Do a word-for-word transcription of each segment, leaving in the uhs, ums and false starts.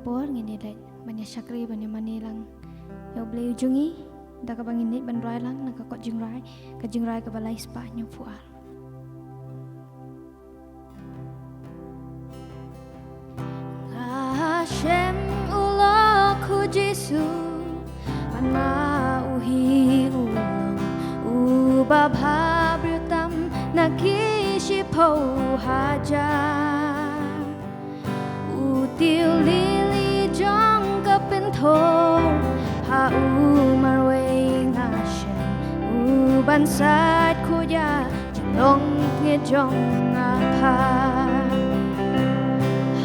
Por ngin ïa leit ban ïa shakri ban ïa mane lang ïa U Blei u jong ngi da kaba ngin leit ban rwai lang na ka kot Jingrwai, ka Jingrwai kaba lai spah hynñiewphew ar. Nga shem u lok u Jisu, man ma u hi u long uba bha briew tam na ki shiphew hajar. U tiew lili jong ka pynthor, ha u marwei nga shem u ban sait khuid ïa jinglong pynïaid jong nga pat.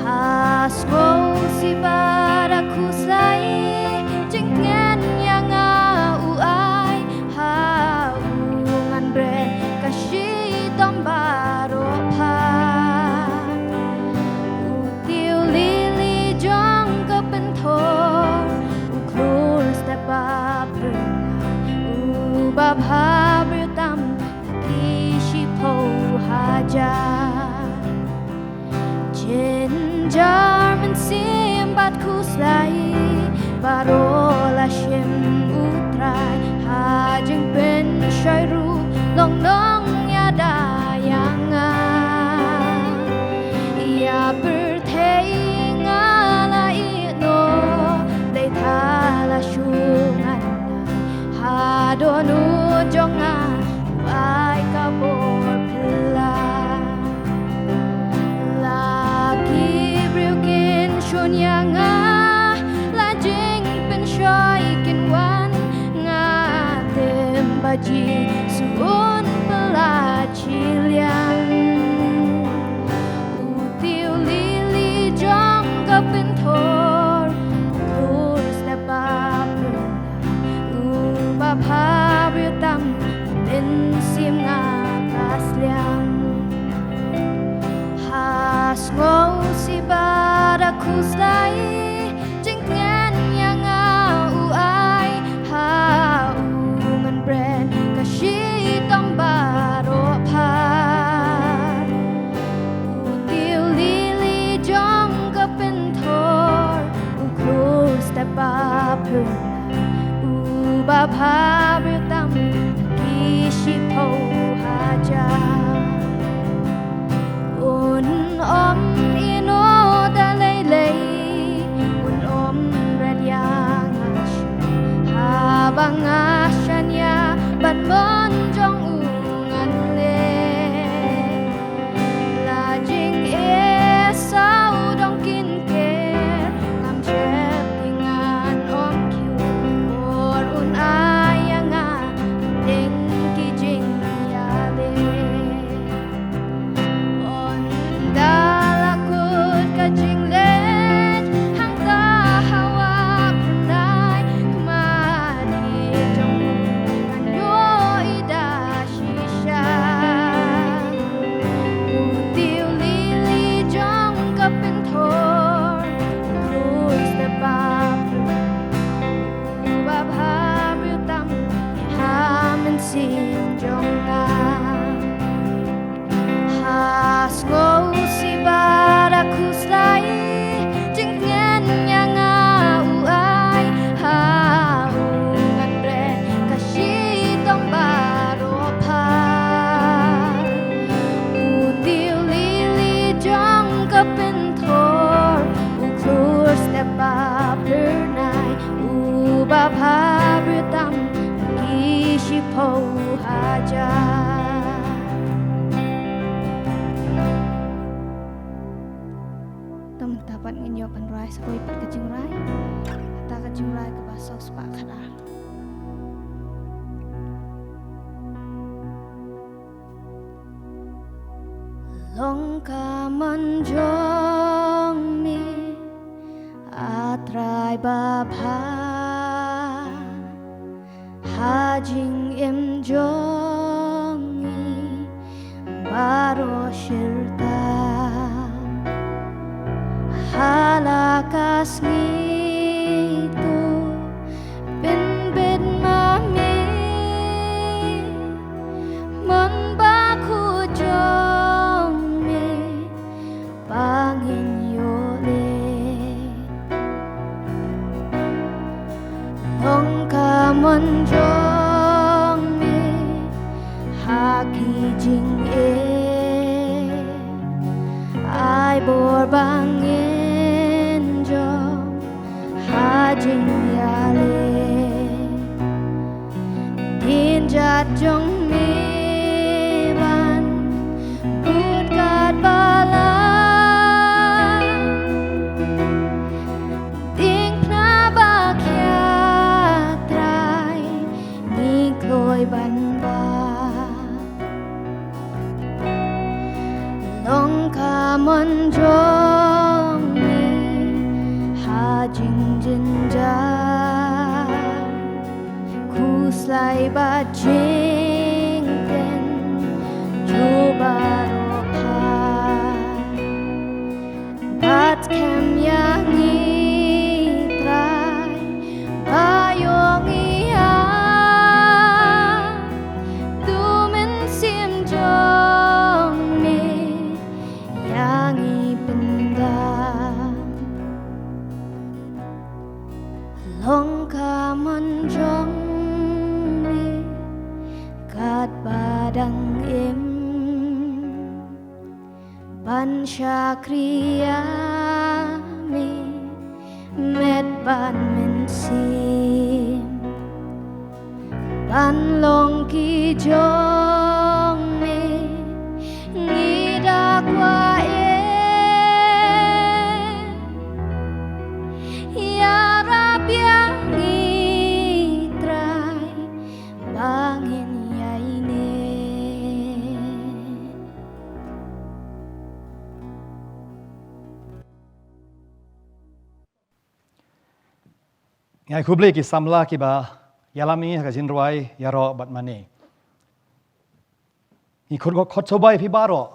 Ha sngewsih bad ha khuslai, jingtngen ïa nga u ai, ha u ngan bret ka shitom baroh pat. U tiew lili jong ka pynthor, u khlur step ba pynthor, uba bha briew tam ki shiphew hajar. Jynjar mynsiem bad khuslai, baroh la shim U Trai ha jingpynshoi ruh, long nongïada ïa nga. Ïa pyrthei nga la ïeh noh, Blei thala shu ngan, ha dohnud jong nga u ai ka bor phylla. La ki briew kin shun ïa nga, la jingpynshoi kin wan, nga tip ba Jisu un pyllait shiliang. U tiew lili jong ka pynthor, u khlur step ba pynthor, uba bha briew tam, mynsiem nga ka sliang. Ha sngewsih bad ha khuslai, jingtngen ïa nga u ai, ha u ngan bret ka shitom baroh pat. U tiew lili jong ka pynthor, u khlur step ba pynthor, uba bha briew tam ki shiphew hajar. Un ym ïeh noh da lei lei, un ym bret ïa nga shuh, haba nga shaniah bad mon jong u ngan leh. La jingeh saw dong kin ker, ngam shep ki ngan ym kiew, por un ai ïa nga dei ki jingïaleh. Ynda la kut ka jingleit, hangta hawa pynai, ka mane jong u ngan ïohi da shisha. U tiew lili jong ka pynthor, u khlur step ba pynthor, uba bha briew tam ha mynsiem jong nga. Ha sngewsih bad ha khuslai, jingtngen ïa nga u ai, ha u ngan bret ka shitom baroh pat. U tiew lili jong ka pynthor, u khlur step ba pynthor, uba bha briew tam ki shiphew hajar. Te mynta pat ngin ïoh ban rwai sa kawei pat ka jingrwai, kata ka jingrwai kaba saw spah khatar. Long ka mon jong me, A Trai babha, ha jingim jong ngi baroh shirta. Ha la ka sngi to pynbeit ma me, mon bakhuid jong me ba ngin ïoh leh. jingïaleh. Dien jait jong me ban bud katba lah. Diengphna ba khia Trai, ngi kloi ban bud. Long ka mon jong me ha jingjynjar. Khuslai bad jingpyntip jong baroh pha. Bad kem ïa ngi Trai, ba ïoh ngi ïa u Mynsiem jong me ïa ngi pyndap. Long ka mon jong me katba dang im ban shakri ïa me met bad mynsiem. Ban long ki jong me ngi da kwah eh. Ïarap ïa ngi Trai ba ngin ïaineh. Ngi ai khublei ki samla kiba ïalam ïa ngi ha ka jingrwai Ïaroh Bad Mane. Ngi khot, khot sngewbha ïa phi baroh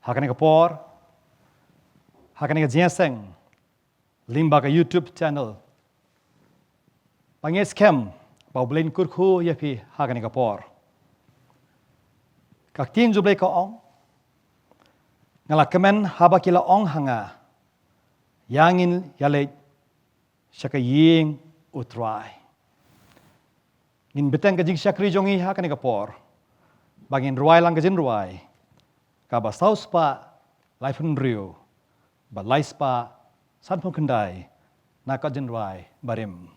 ha kane ka por, ha kane ka jingïaseng lyngba ka YouTube channel. Ba ngi skhem ba U Blei un kyrkhu ïa phi ha kane ka por. Ka ktien jong U Blei ka ong, nga la kmen haba ki la ong ha nga, ïa ngin ïaleit sha ka ïing U Trai. Ngin bteng ka jingshakri jong ngi ha kane ka por ba ngin rwai lang ka jingrwai kaba saw spah laiphew hynriew bad lai spah sanphew khyndai na ka jingrwai barim.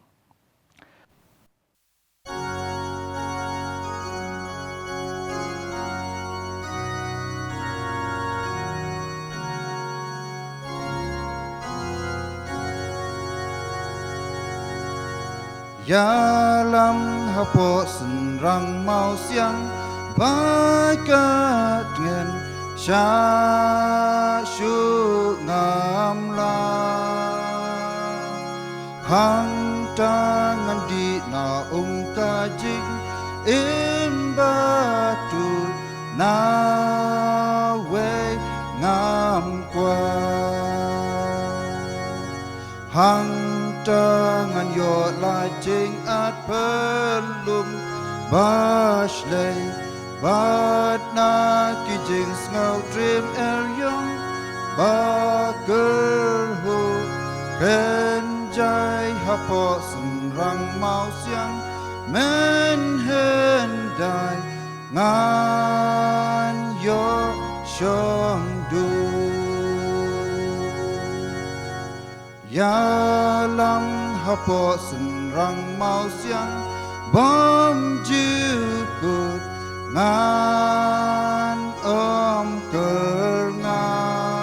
Ïalam hapoh shynrang mawsiang ba ka tngen sha shu ngam la. Hangta ngan dih na um ka jingim ba tu na wei ngam kwah. Hangta ngan ïoh la jingat pynlong ba shlei bad na ki jingsngew trim er ïong ba kyrhuh kynjai hapoh shynrang mawsiang mynhyndai ngan ïoh shong dur. Ïalam hapoh shynrang mawsiang bym ju kut ngan ym kyrngah.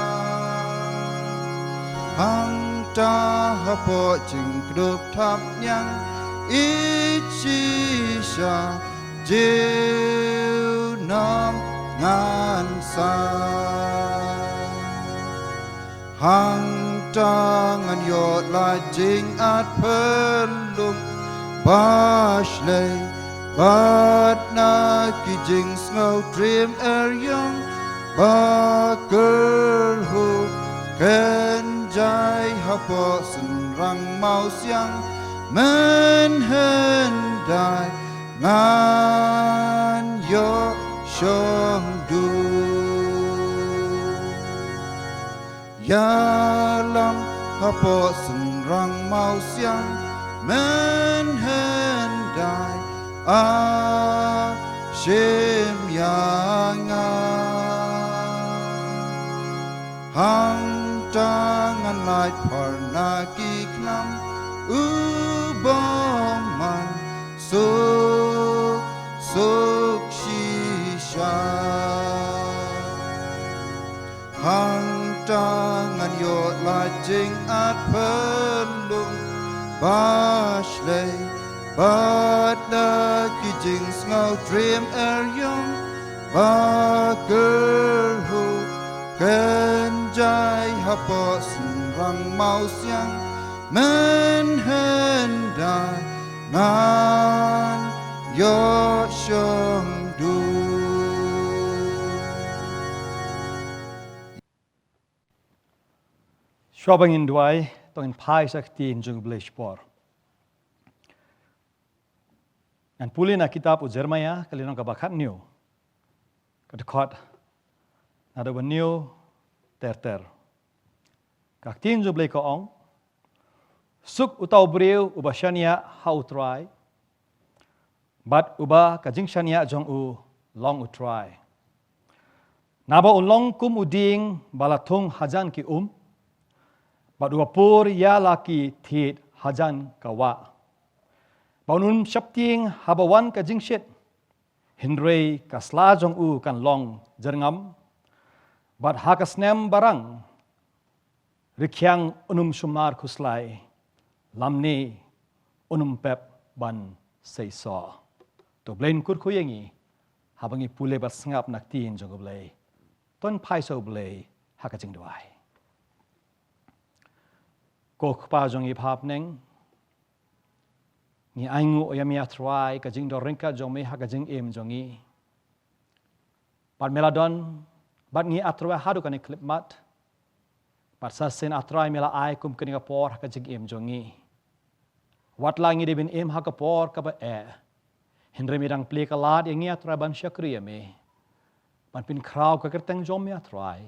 Hangta hapoh jingkdup thapniang i shisha junom ngan sa. Hangta ngan ïoh la jingat pynlong ba shlei bad na ki jingsngew trim er ïong ba kyrhuh kynjai hapoh shynrang mawsiang mynhyndai ngan ïoh shong dur. Ïalam hapoh shynrang mawsiang mynhyndai a shim ïa nga. Hangta Lait phar na ki khnam u bym man suk suk shisha. Hangta ngan ïoh lait jingïeit pynlong ba shlei bad da ki jingsngew triem er ïong ba kyrhuh kynjai hapoh synrang mawsiang mynhyndai ngan ïoh shong dur. Shuwa ba ngin duwai, to ngin phai sha ka ktien jong U Blei shipor. Ngan pule na kitab u Jeremaïah, ka lynnong kaba khathynñiew, ka dkhot naduh ba hynñiew ter ter. Ka ktien jong U Blei ka ong, suk uta u briew uba shaniah ha U Trai, bad uba ka jingshaniah jong u long U Trai. Naba un long kum u dieng ba la thung hajan ki um, bad uba pur ïa la ki thied hajan ka wah. Ba un ym sheptieng haba wan ka jingshit, hynrei ka sla jong u kan long jyrngam, bad ha ka snem ba rang rikhiang un ym sumar khuslai, lymne un ym pep ban seisoh. To U Blei un kyrkhu ïa ngi haba ngi pule bad sngap na ka ktien jong U Blei. To ngin phai sha U Blei ha ka jingduwai. Ko Kpa jong ngi ba ha bneng, ngi ainguh ïa me A Trai ka jingdon ryngkat jong me ha ka jingim jong ngi. Bad me la don bad ngi A Trai haduh kane ka khyllipmat. Bad sa shisien A Trai me la ai kum kane ka por ha ka jingim jong ngi. Wat la ngi dei ban im ha ka por kaba eh, hynrei me dang plie ka lad ïa ngi A Trai ban shakri ïa me, ban pynkhraw ka kyrteng jong me A Trai,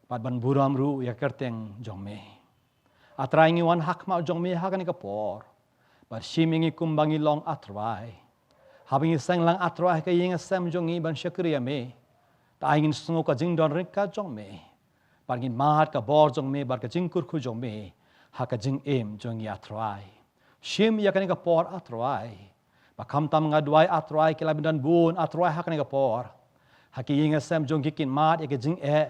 bad ban burom ruh ïa ka kyrteng jong me. A Trai ngi wan ha khmat jong me ha kane ka por, bad shim ïa ngi kumba ngi long A Trai. Haba ngi seng lang A Trai ha ka ïing ha sem jong ngi ban shakri ïa me, to ai ngin sngew ka jingdon ryngkat jong me, bad ngin mad ka bor jong me bad ka jingkyrkhu jong me ha ka jingim jong ngi A Trai. Shim ïa kane ka por A Trai. Ba khamtam nga duwai A Trai, ki la ban don bun A Trai ha kane ka por, ha ki ïing ha sem jong ki kin mad ïa ka jingeh.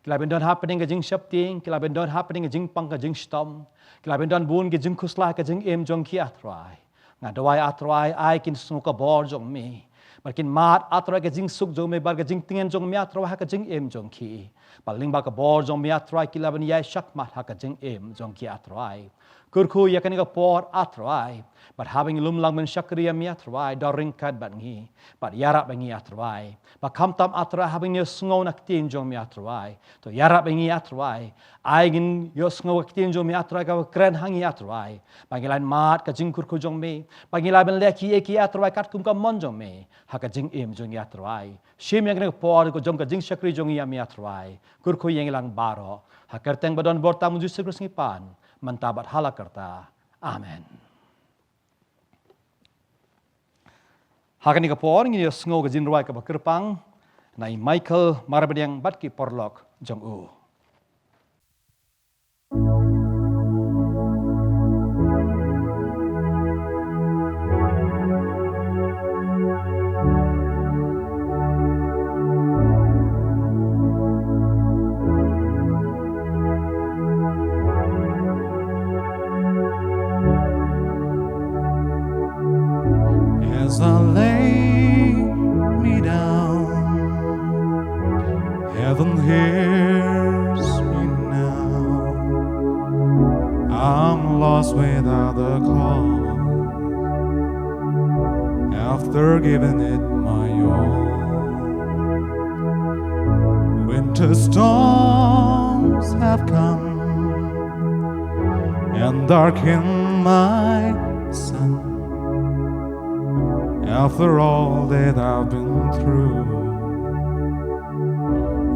Ki la ban don hapdeng ka jingsheptieng, ki la ban don hapdeng ka jingpang ka jingshitom, ki la ban don bun ka jingkhuslai ha ka jingim jong ki A Trai. Nga duwai A Trai, ai kin sngew ka bor jong me, bad kin mad A Trai ka jingsuk jong me bad ka jingtngen jong me A Trai ha ka jingim jong ki. Bad lyngba ka bor jong me A Trai ki la ban ïaid shakhmat ha ka jingim jong ki A Trai. Kyrkhu ïa kane ka por A Trai, bad haba ngi lum lang ban shakri ïa me A Trai, don ryngkat bad ngi, bad ïarap ïa ngi A Trai. Ba khamtam A Trai haba ngi ïohsngew na ka ktien jong me A Trai, to ïarap ïa ngi A Trai. Ai ngin ïohsngew ka ktien jong me A Trai kaba kren ha ngi A Trai, ba ngi lah ban mad ka jingkyrkhu jong me, ba ngi lah ban leh kiei kiei A Trai katkum ka mon jong me ha ka jingim jong ngi A Trai. Shim ïa kane ka por ka jong ka jingshakri jong ngi ïa me A Trai. Kyrkhu ïa ngi lang baroh ha ka kyrteng ba don bor tam U Jisu Khrist ngi pan, mynta bad hala karta. Amen. Ha kane ka por ngin ïohsngew ka jingrwai kaba kyrpang na i Michael Marbaniang bad ki paralok jong u. As I lay me down, heaven hears me now. I'm lost without a cause, after giving it my all. Winter storms have come and darkened my sun. After all that I've been through,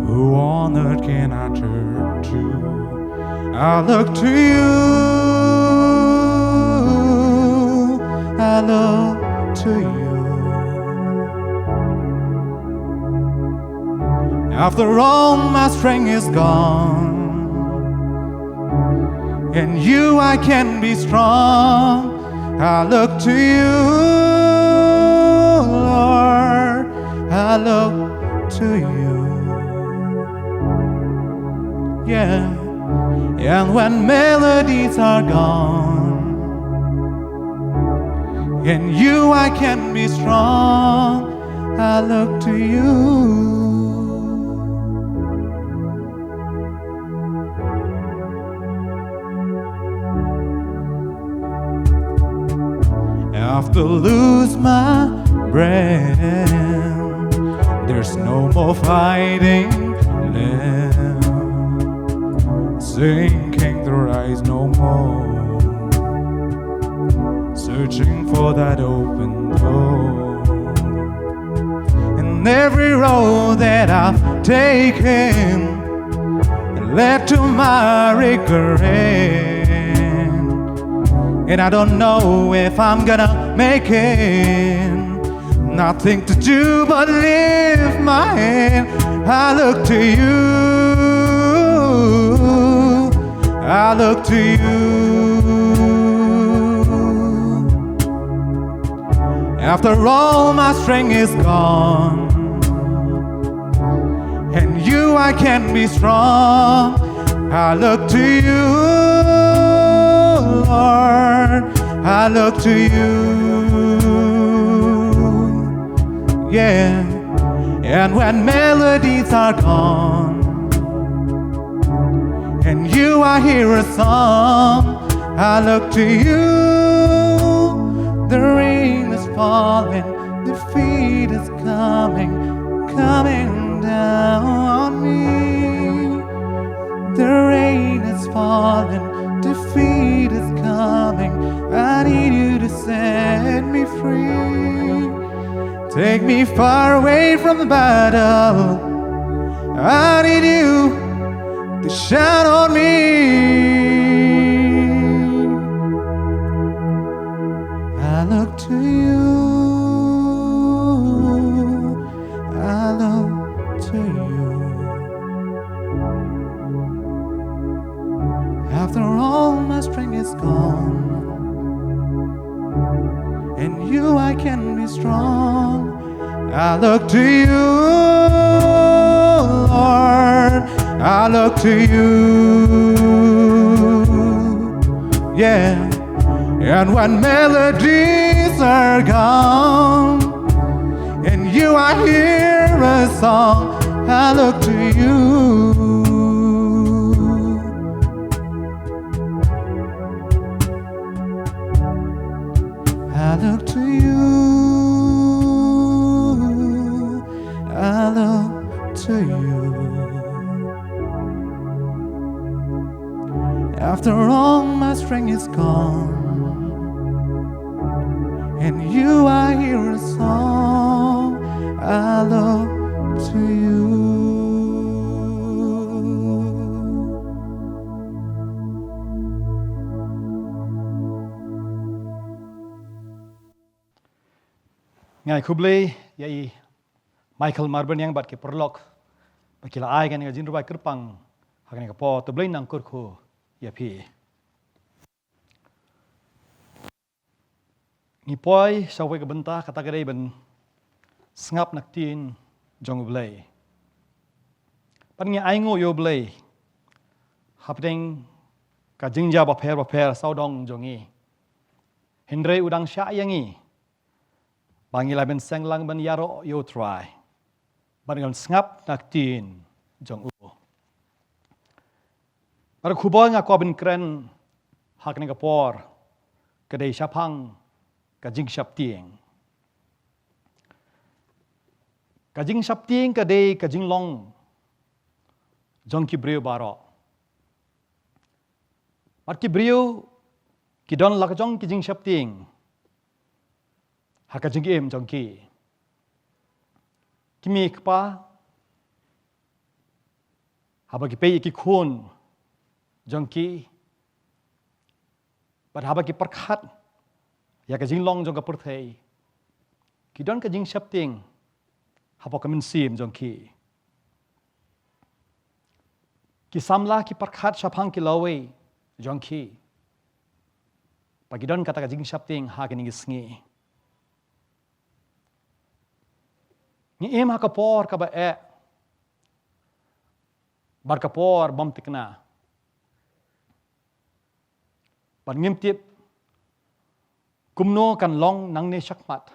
who on earth can I turn to? I look to you, I look to you. After all my strength is gone, In you I can be strong. I look to you, Lord. I look to you. Yeah. And when melodies are gone, in you I can be strong. I look to you. After lose my breath, there's no more fighting left. Sinking to rise no more. Searching for that open door. And every road that I've taken led to my regret. And I don't know if I'm gonna make it. Nothing to do but lift my hand. I look to you. I look to you. After all my strength is gone, and you I can be strong. I look to you, Lord. I look to you. Yeah. And when melodies are gone, and you I hear a song, I look to you. The rain is falling, the feet is coming, coming down on me. The rain is falling, the feet is coming. I need you to set me free. Take me far away from the battle. I need you to shine on me. I look to you. I look to you. After all my strength is gone, in you I can be strong. I look to you, Lord. I look to you. Yeah. And when melodies are gone, and you I hear a song, I look to you. I look to you. I look to you. After all my strength is gone, in you I hear a song. I look to you. Ngai khublei ïa i Michael Marbaniang bad ki paralok ba ki la ai kane ka jingrwai kyrpang ha kane ka por. To Blei nang kyrkhu ïa phi. Ngi poi sha kawei ka bynta, kata ka dei ban sngap na ka ktien jong U Blei. Bad ngi ainguh ïa U Blei hapdeng ka jingjia bapher bapher sawdong jong ngi. Hynrei u dang shah ïa ngi ba ngi la ban seng lang ban ïaroh ïa U Trai bad ngan sngap na ka ktien jong u. Bad ka khubor nga kwah ban kren ha kane ka por ka dei shaphang ka jingsheptieng. Ka jingsheptieng ka dei ka jinglong jong ki briew baroh. Bad ki briew ki don la ka jong ki jingsheptieng ha ka jingim jong ki. Ki mei kpa haba ki peit ïa ki khun jong ki bad haba ki pyrkhat ïa ka jinglong jong ka pyrthei, ki don ka jingsheptieng hapoh ka mynsiem jong ki. Ki samla ki pyrkhat shaphang ki lawei jong ki, ba ki don kata ka jingsheptieng ha kine ki sngi. Ngi im ha ka por kaba eh bad ka por bym thikna, bad ngim tip kumno kan long nangne shakhmat,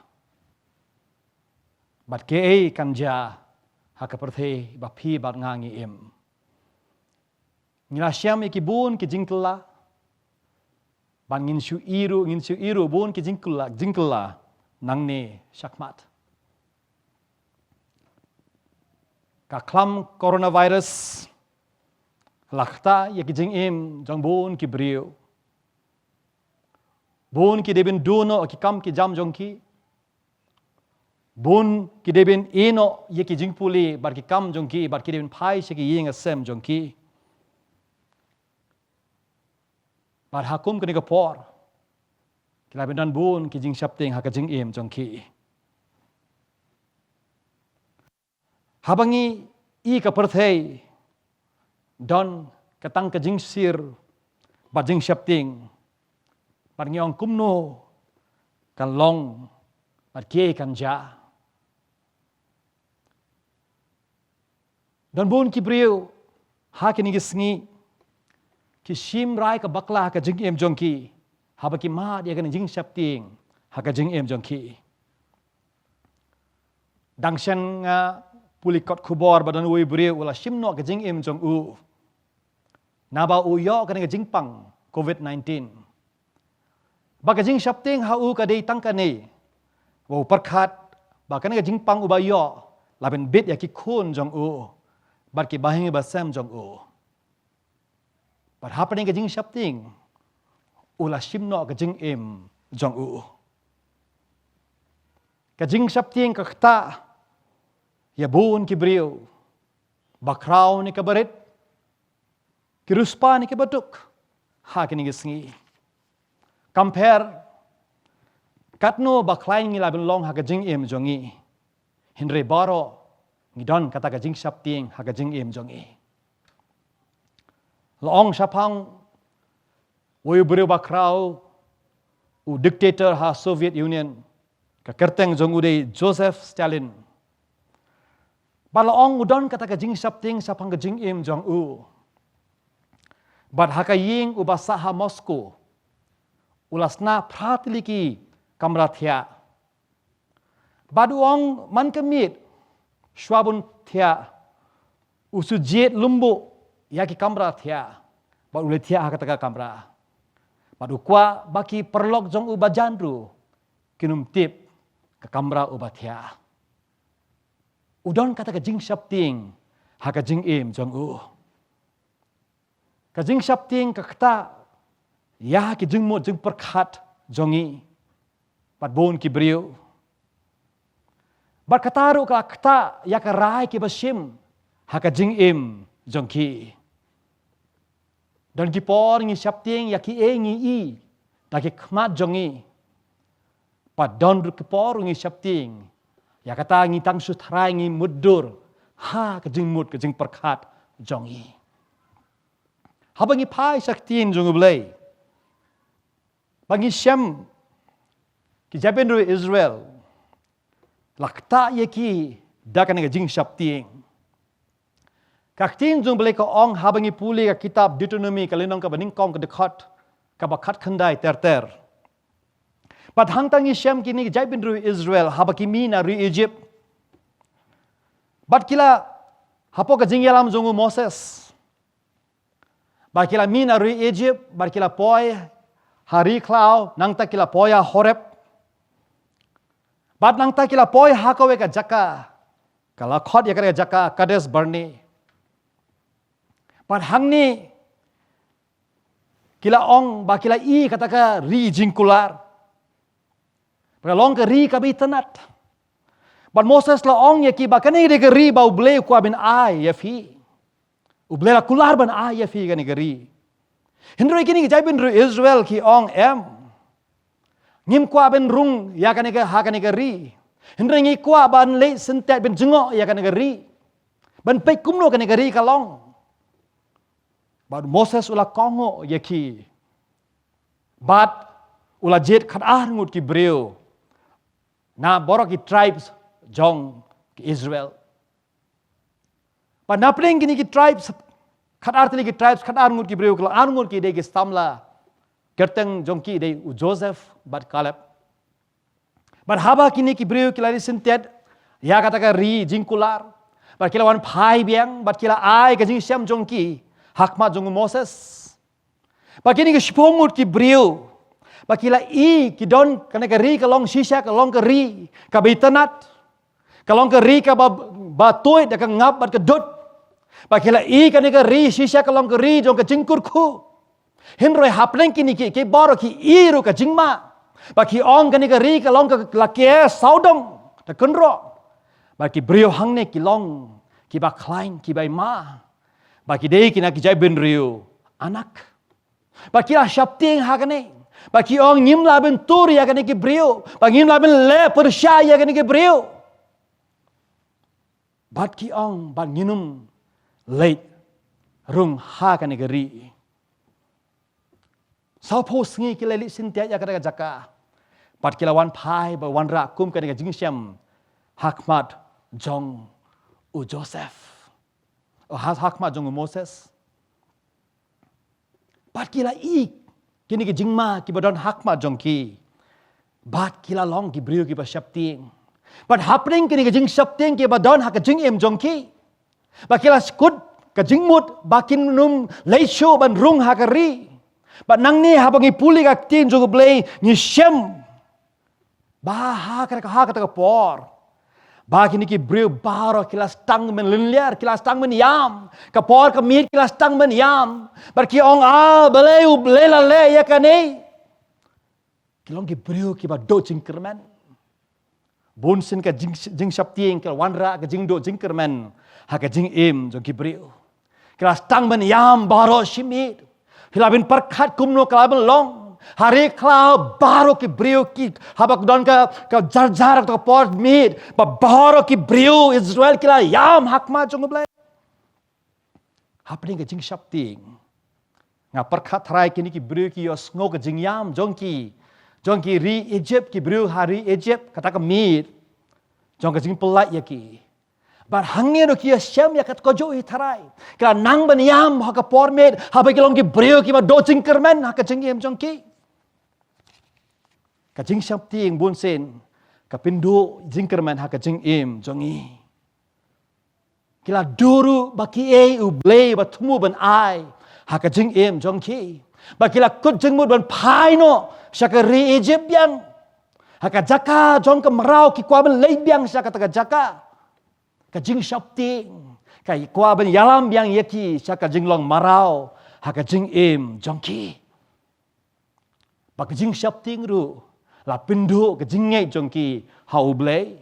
bad kaei kan jia ha ka pyrthei ba phi bad nga ngi im. Ngi la shem ïa ki bun ki jingkylla, bad ngin shu ïohi ruh, ngin shu ïohi ruh bun ki jingkylla, jingkylla nangne shakhmat. Ka khlam coronavirus la ktah ïa ki jingim jong bun ki briew. Bun ki dei ban duh noh ïa ki kam ki jam jong ki. Bun ki dei ban ïeh noh ïa ki jingpule bad ki kam jong ki, bad ki dei ban phai sha ki ïing ki sem jong ki. Bad ha kum kane ka por, ki la ban don bun ki jingsheptieng ha ka jingim jong ki. Haba ngi ïohi ka pyrthei don ka tang ka jingsir bad jingsheptieng, bad ngi ong kumno kan long bad kaei kan jia. Don bun ki briew ha kine ki sngi ki shim rai ka bakla ha ka jingim jong ki, haba ki mad ïa kane ka jingsheptieng ha ka jingim jong ki. Dang shen nga pule kot khubor ba don uwei u briew u la shim noh ka jingim jong u, naba u ïoh kane ka jingpang covid nineteen. Ba ka jingsheptieng ha u ka dei tang kane, ba u pyrkhat ba kane ka jingpang uba ïoh la ban bit ïa ki khun jong u bad ki bahaïing bahasem jong u. Bad hapdeng ka jingsheptieng, u la shim noh ka jingim jong u. Ka jingsheptieng ka ktah ïa bun ki briew, bakhraw ne kaba rit, ki riewspah ne kiba duk ha kine ki sngi. Kam pher katno ba khlaiñ ngi la ban long ha ka jingim jong ngi, hynrei baroh ngi don kata ka jingsheptieng ha ka jingim jong ngi. La ong shaphang uwei u briew bakhraw, u dictator ha Soviet Union, ka kyrteng jong u dei Joseph Stalin. Bad la ong u don kata ka jingsheptieng shaphang ka jingim jong u. Bad ha ka ïing uba sah ha Moscow, u la shna phra tylli ki kamra thiah. Bad u ong man ka miet, shuwa ban thiah, u shu jied lymbuh ïa ki kamra thiah. Bad u leit thiah ha kata ka kamra. Bad u kwah ba ki paralok jong u ba jan ruh kin ym tip ka kamra uba thiah. U don kata ka jingsheptieng ha ka jingim jong u. Ka jingsheptieng ka ktah ïa ki jingmut jingpyrkhat jong ngi bad bun ki briew. Bad kata ruh ka ktah ïa ka rai kiba shim ha ka jingim jong ki. Don ki por ngi sheptieng ïa kiei ngi i da ki khmat jong ngi. Bad don ruh ki por ngi sheptieng ïa kata ngi tang shu tharai ngi mutdur ha ka jingmut ka jingpyrkhat jong ngi. Haba ngi phai sha ka ktien jong U Blei, ba ngi shem ki jaitbynriew Israel, la ktah ïa ki da kane ka jingsheptieng. Ka ktien jong U Blei ka ong, haba ngi pule ka kitab Deuteronomy ka lynnong kaba nyngkong ka dkhot kaba khatkhyndai ter ter. Bad hangta ngi shem kine ki jaitbynriew Israel haba ki mih na ri Egypt. Bad ki la, hapoh ka jingïalam jong u Moses, bad ki la mih na ri Egypt, bad ki la poi ha ri khlaw, nangta ki la poi ha Horeb. Bad nangta ki la poi ha kawei ka jaka, ka la khot ïa ka jaka Kadesh Barnea. Bad hangne ki la ong ba ki la i kata ka ri jingkular. Ba ka long ka ri kaba itynnad. Bad Moses la ong ïa ki ba kane ka dei ka ri ba U Blei u kwah ban ai ïa phi. U Blei la kular ban ai ïa phi kane ka ri. Hynrei kine ki jaitbynriew Israel ki ong, em, ngim kwah ban rung ïa kane ka, ha kane ka ri. Hynrei ngi kwah ban leit syntet ban jngoh ïa kane ka ri, ban peit kumno kane ka ri ka long. Bad Moses u la kohnguh ïa ki. Bad u la jied khatar ngut ki briew na baroh ki tribes jong ki Israel. Bad na pdeng kine ki tribes, khatar tylli ki tribes, khatar ngut ki briew, khatar ngut ki dei ki samla. Kyrteng jong ki dei u Joseph bad Caleb. Bad haba kine ki briew ki la leit syntiat ïa kata ka ri jingkular, bad ki la wan phai biang, bad ki la ai ka jingshem jong ki ha khmat jong u Moses. Bad kine ki shiphew ngut ki briew, bad ki la i ki don kane ka ri ka long shisha ka long ka ri kaba itynnad, ka long ka ri kaba, ba tuid da ka ngap bad ka dud. Bad ki la i kane ka ri shisha ka long ka ri jong ka jingkyrkhu. Hynrei hapdeng kine ki, ki baroh ki i ruh ka jingma. Bad ki ong kane ka ri ka long ka la ker sawdong da kynroh. Bad ki briew hangne ki long kiba khlaiñ, kiba i ma. Bad ki dei kine ki jaitbynriew anak. Bad ki la sheptieng ha kane. Bad ki ong ngim lah ban tur ïa kine ki briew. Bad ngim lah ban leh pyrshah ïa kine ki briew. Bad ki ong bad ngin ym leit rung ha kane ka ri. Sawphew sngi ki la leit syntiat ïa kata ka jaka. Bad ki la wan phai bad wanrah kum kane ka jingshem ha khmat jong u Joseph. O ha, ha khmat jong u Moses. Bad ki la i kine ki jingma kiba don ha khmat jong ki. Bad ki la long ki briew kiba sheptieng. Bad hapdeng kine ki jingsheptieng kiba don ha ka jingim jong ki. Bad ki la skut ka jingmut ba kin ym leit shuh ban rung ha ka ri. Bad nangne haba ngi pule ka ktien jong u Blei ngi shem ba ha kata ka, ha kata ka por ba kine ki briew baroh ki la sdang ban lynlyer, ki la sdang ban ïam. Ka por ka miet ki la sdang ban ïam. Bad ki ong, ah, balei U Blei la leh ïa kane. Ki long ki briew kiba duh jingkyrmen. Bun sien ka jing, jingsheptieng ki la wanrah ka jingduh jingkyrmen ha ka jingim jong ki briew. Ki la sdang ban ïam baroh shi miet. Phi lah ban pyrkhat kumno ka la ban long. Ha ri khlaw baroh ki briew ki, haba ka don ka, ka jar jar ka por miet, ba baroh ki briew Israel ki la ïam ha khmat jong U Blei. Hapdeng ka jingsheptieng, nga pyrkhat tharai kine ki briew ki ïohsngew ka jingïam jong ki, jong ki ri Egypt, ki briew ha ri Egypt, kata ka miet jong ka jingpyllait ïa ki. Bad hangne ruh ki ïashem ïa kata kajuh hi tharai. Ki la nang ban ïam ha ka por miet, haba ki long ki briew kiba duh jingkyrmen ha ka jingim jong ki. Ka jingsheptieng bun sien ka pynduh jingkyrmen ha ka jingim jong ngi. Ki la duh ruh ba ki ei U Blei ba thmu ban ai ha ka jingim jong ki. Ba ki la kut jingmut ban phai noh sha ka ri Egypt biang. Ha ka jaka jong ka mraw ki kwah ban leit biang sha kata ka jaka. Ka jingsheptieng ka kwah ban ïalam biang ïa ki sha ka jinglong mraw ha ka jingim jong ki. Ba ka jingsheptieng ruh la pynduh ka jingngeit jong ki ha U Blei.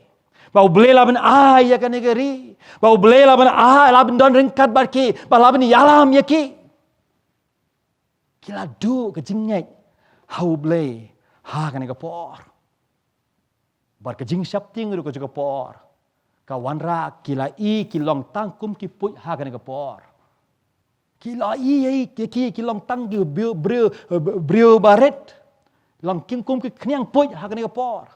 Ba U Blei la ban ai ïa kane ka ri. Ba U Blei la ban ai, la ban don ryngkat bad ki, ba la ban ïalam ïa ki. Ki la duh ka jingngeit ha U Blei ha kane ka por. Bad ka jingsheptieng ruh ka jong ka por ka wanrah ki la i ki long tang kum ki puit ha kane ka por. Ki la i, i ki, ki, ki long tang ki briew, briew, briew barit. Long kum ki khñiang puit ha kane ka por.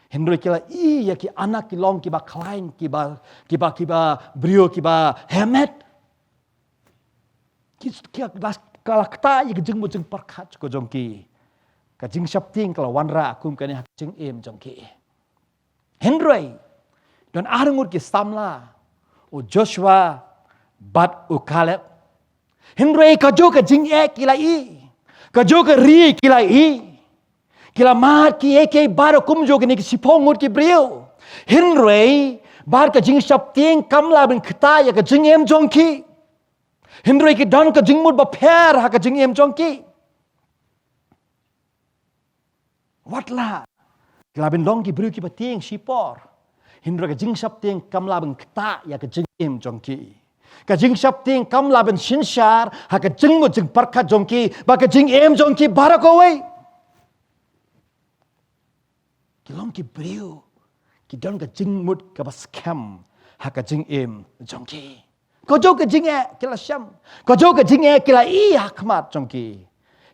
Hynrei ki la i ïa ki anak ki long kiba khlaiñ, kiba, kiba, kiba briew kiba hermet. Ki, ki la, ka la ktah ïa ka jingmut jingpyrkhat ka jong ki. Ka jingsheptieng ka la wanrah kum kane ha ka jingim jong ki. Hynrei don ar ngut ki samla, u Joshua bad u Caleb. Hynrei kajuh ka jingeh ki la i, kajuh ka ri ki la i. Ki la mad ki ei ki ei baroh kumjuh kine ki shiphew ngut ki briew. Hynrei bad ka jingsheptieng kam lah ban ktah ïa ka jingim jong ki. Hynrei ki don ka jingmut bapher ha ka jingim jong ki. Wat la ki la ban long ki briew kiba tieng shipor, hynrei ka jingsheptieng kam lah ban ktah ïa ka jingim jong ki. Ka jingsheptieng kam lah ban synshar ha ka jingmut jingpyrkhat jong ki bad ka jingim jong ki baroh kawei. Ki long ki briew ki don ka jingmut kaba skhem ha ka jingim jong ki. Kajuh ka jingeh ki la shem, kajuh ka jingeh ki la ïohi ha khmat jong ki.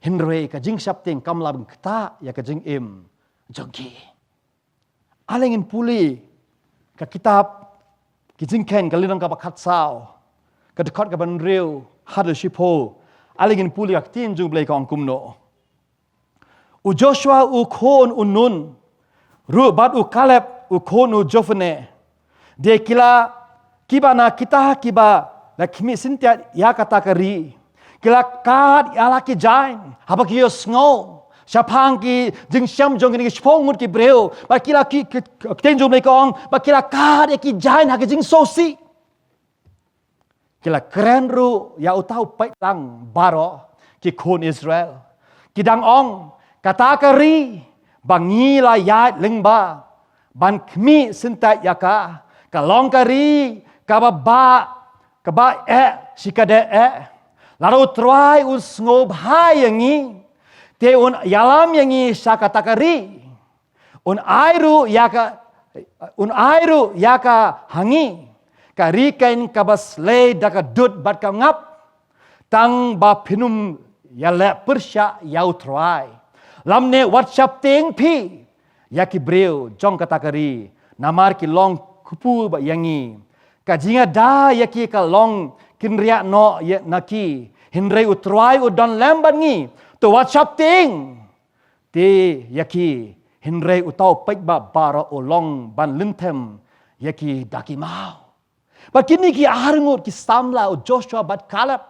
Hynrei ka jingsheptieng kam lah ban ktah ïa ka jingim jong ki. Ale ngin pule ka kitab Ki Jingkheiñ ka lynnong kaba khatsaw, ka dkhot kaba hynriew haduh shiphew. Ale ngin pule ka ktien jong U Blei ka ong kumno. U Joshua u khun u Nun ruh bad u Kaleb u khun u Jephunneh, de ki la, kiba na kita kiba la khmih syntiat ïa kata ka ri, ki la kad ïa la ki jaiñ haba ki ïohsngew shaphang ki jingshem jong kine ki shiphew ngut ki briew, bad ki la ki, ki, ki, ktien jong U Blei ka ong, bad ki la kad ïa ki jaiñ ha ki jingsngewsih. Ki la kren ruh ïa uta u paidlang baroh, ki khun Israel. Ki dang ong, kata ka ri ba ngi la ïaid lyngba ban khmih syntiat ïa ka, ka long ka ri kaba bah, kaba eh shikatdei eh. Lada U Trai un sngewbha ïa ngi, te un ïalam ïa ngi sha kata ka ri. Un ai ruh ïa ka, un ai ruh ïa ka ha ngi, ka ri keiñ kaba slei da ka dud bad ka ngap, tang ba phin ym ïaleh pyrshah ïa U Trai. Lymne wat sheptieng phi ïa ki briew jong kata ka ri, namar ki long kpu bad ïa ngi. Ka jingada ïa ki ka long kynriah noh ïa na ki, hynrei U Trai u don lem bad ngi. To wat sheptieng te ïa ki, hynrei uta u paidbah baroh u long ban lynthem ïa ki da ki maw. Bad kine ki arngut ki samla u Joshua bad Kaleb,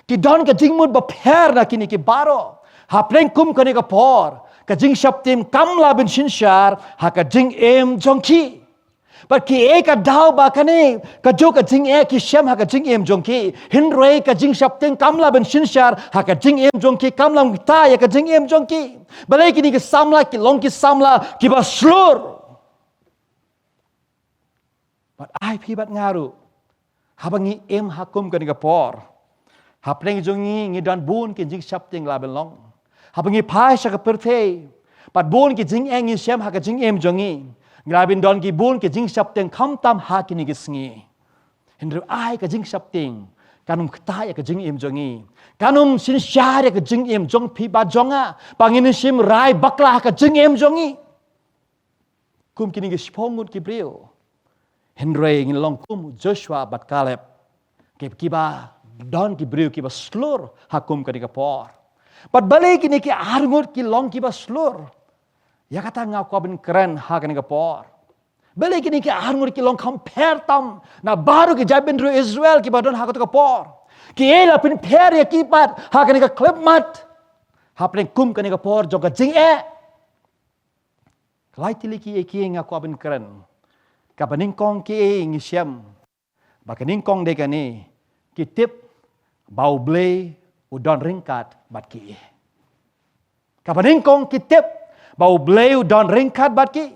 ki don ka jingmut bapher na kine ki baroh. Hapdeng kum kane ka por, ka jingsheptieng kam lah ban synshar ha ka jingim jong ki. Bad kiei ka daw ba kane kajuh ka jingeh ki shem ha ka jingim jong ki, hynrei ka jingsheptieng kam lah ban synshar ha ka jingim jong ki, kam lah ban ktah ïa ka jingim jong ki. Balei kine ki samla ki long ki samla kiba shlur? Bad ai phi bad nga ruh, haba ngi im ha kum kane ka por, hapdeng jong ngi ngi don bun ki jingsheptieng lah ban long. Haba ngi phai sha ka pyrthei, bad bun ki jingeh ngi shem ha ka jingim jong ngi, ngi lah ban don ki bun ki jingsheptieng khamtam ha kine ki sngi. Hynrei ai ka jingsheptieng kan ym ktah ïa ka jingim jong ngi, kan ym synshar ïa ka jingim jong phi bad jong nga, ba ngin shim rai bakla ha ka jingim jong ngi. Kum kine ki shiphew ngut ki briew, hynrei ngin long kum u Joshua bad Kaleb, ki, kiba don ki briew kiba shlur ha kum kane ka por. Bad balei kine ki arngut ki long kiba shlur? Ïa kata nga kwah ban kren ha kane ka por. Balei kine ki arngut ki long kham pher tam na baroh ki jaitbynriew Israel kiba don ha kato ka por? Kiei la pynpher ïa ki pat ha kane ka khyllipmat, hapdeng kum kane ka por jong ka jingeh? Lai tylli kiei kiei nga kwah ban kren. Kaba nyngkong kiei ngi shem, ba ka nyngkong dei kane, ki tip ba U Blei u don ryngkat bad ki. Kaba nyngkong ki tip ba U Blei u don ryngkat bad ki.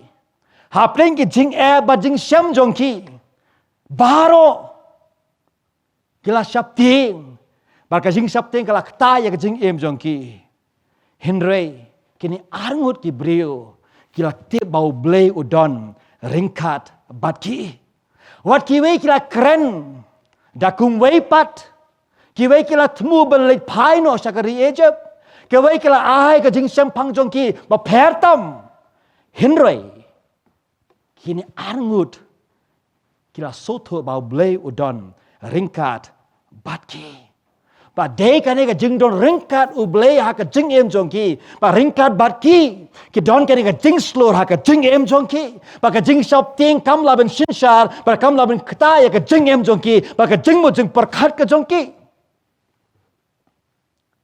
Hapdeng ki jingeh bad jingshem jong ki baroh, ki la sheptieng, bad ka jingsheptieng ka la ktah ïa ka jingim jong ki. Hynrei kine arngut ki briew ki la tip ba U Blei u don ryngkat bad ki. Wat kiwei ki la kren da kumwei pat, kiwei ki la thmu ban leit phai noh sha ka ri Egypt, kiwei ki la ai ka jingshemphang jong ki bapher tam. Hynrei kine arngut ki la sngewthuh ba U Blei u don ryngkat bad ki. Ba dei kane ka jingdon ryngkat U Blei ha ka jingim jong ki, ba ryngkat bad ki, ki don kane ka jingshlur ha ka jingim jong ki, ba ka jingsheptieng kam lah ban synshar, ba kam lah ban ktah ïa ka jingim jong ki, ba ka jingmut jingpyrkhat ka jong ki.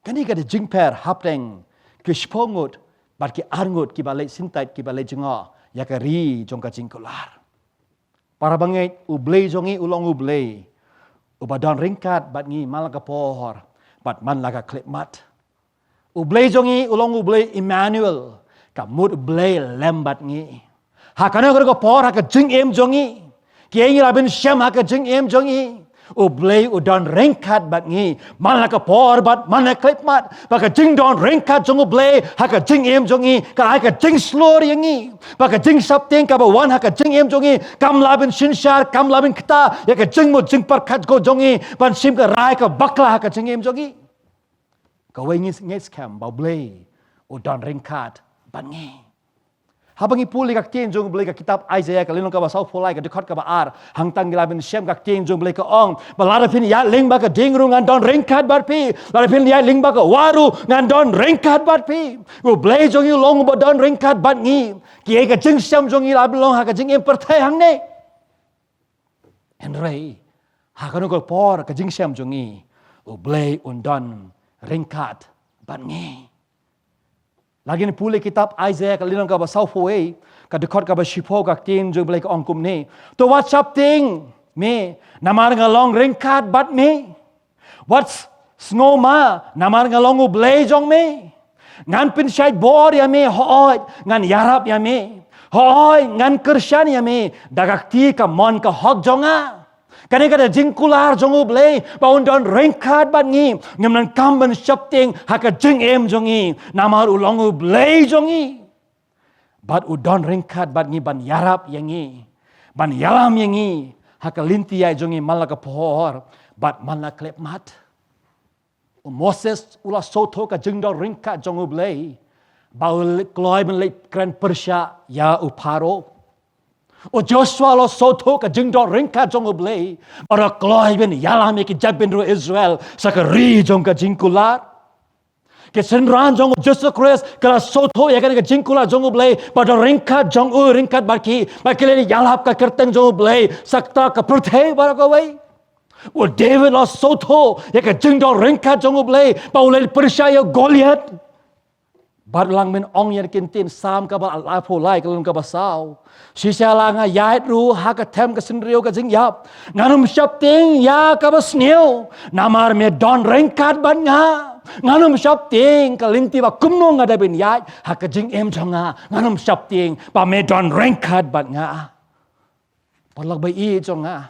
Kane ka dei jingpher hapdeng ki shiphew ngut bad ki arngut kiba leit syntiat, kiba leit jngoh ïa ka ri jong ka jingkular. Para bangeit, U Blei jong ngi u long U Blei uba don ryngkat bad ngi man la ka por bad man la ka khyllipmat. U Blei jong ngi u long U Blei Immanuel, ka mut U Blei lem bad ngi. Ha kano kano ka por ha ka jingim jong ngi, kiei ngi lah ban shem ha ka jingim jong ngi, U Blei u don ryngkat bad ngi man la ka por bad man la ka khyllipmat. Ba ka jingdon ryngkat jong U Blei ha ka jingim jong ngi ka ai ka jingshlur ïa ngi. Ba ka jingsheptieng kaba wan ha ka jingim jong ngi kam lah ban synshar, kam lah ban kata ïa ka jingmut jingpyrkhat jong ngi ban shim ka rai ka bakla ha ka jingim jong ngi. Kawei ngi ngeit skhem ba U Blei u don ryngkat bad ngi. Haba ngi pule ka ktien jong U Blei, ka kitab Isaiah ka lynnong kaba sawphew lai, ka dkhot kaba ar, hangta ngi lah ban shem ka ktien jong U Blei ka ong ba lada phin ïaid lyngba ka dieng ruh ngan don ryngkat bad phi, lada phin ïaid lyngba ka wah ruh ngan don ryngkat bad phi. U Blei jong ngi u long uba don ryngkat bad ngi. Ki ïa ka jingshem jong ngi lah ban long ha ka jingim pyrthei hangne. Hynrei ha kano ka por ka jingshem jong ngi, U Blei un don ryngkat bad ngi. Lada ngin pule kitab Isaiah ka lynnong kaba sawphew wei, ka dkhot kaba shiphew, ka ktien jong U Blei ka ong kumne: To wat sheptieng me, namar nga long ryngkat bad me. Wat s-, sngewma, namar nga long U Blei jong me. Ngan pynshait bor ïa me, hooid ngan ïarap ïa me. Hooid ngan kyrshan ïa me da ka kti kamon ka hok jong nga. Kane ka dei ka jingkular jong U Blei ba un don ryngkat bad ngi. Ngim donkam ban sheptieng ha ka jingim jong ngi, namar u long U Blei jong ngi. Bad u don ryngkat bad ngi ban ïarap ïa ngi, ban ïalam ïa ngi ha ka lynti ïaid jong ngi man la ka por bad man la ka khyllipmat. U Moses u la sngewthuh ka jingdon ryngkat jong U Blei ba u le-, kloi ban leit kren pyrshah ïa u Pharaoh. U Joshua u la sngewthuh ka jingdon ryngkat jong U Blei ba u la kloi ban ïalam ïa ki jaitbynriew Israel sha ka ri jong ka jingkular. Ki synran jong U Jisu Khrist ki la sngewthuh ïa kane ka jingkular jong U Blei ba u don ryngkat jong u, ryngkat bad ki, ba ki leit ïalap ka kyrteng jong U Blei sha kata ka pyrthei baroh kawei. U David u la sngewthuh ïa ka jingdon ryngkat jong U Blei ba u leit pyrshah ïa u Goliath. Bad u la ong ïa ki ktien, Salm kaba laiphew lai, ka lynnong kaba saw: Shisha la nga ïaid ruh ha ka them ka synriew ka jingïap, ngan ym sheptieng ïa kaba sniew, namar me don ryngkat bad nga. Ngan ym sheptieng ka lynti ba kumno nga dei ban ïaid ha ka jingim jong nga, ngan ym sheptieng ba me don ryngkat bad nga. Paralok ba ïeit jong nga,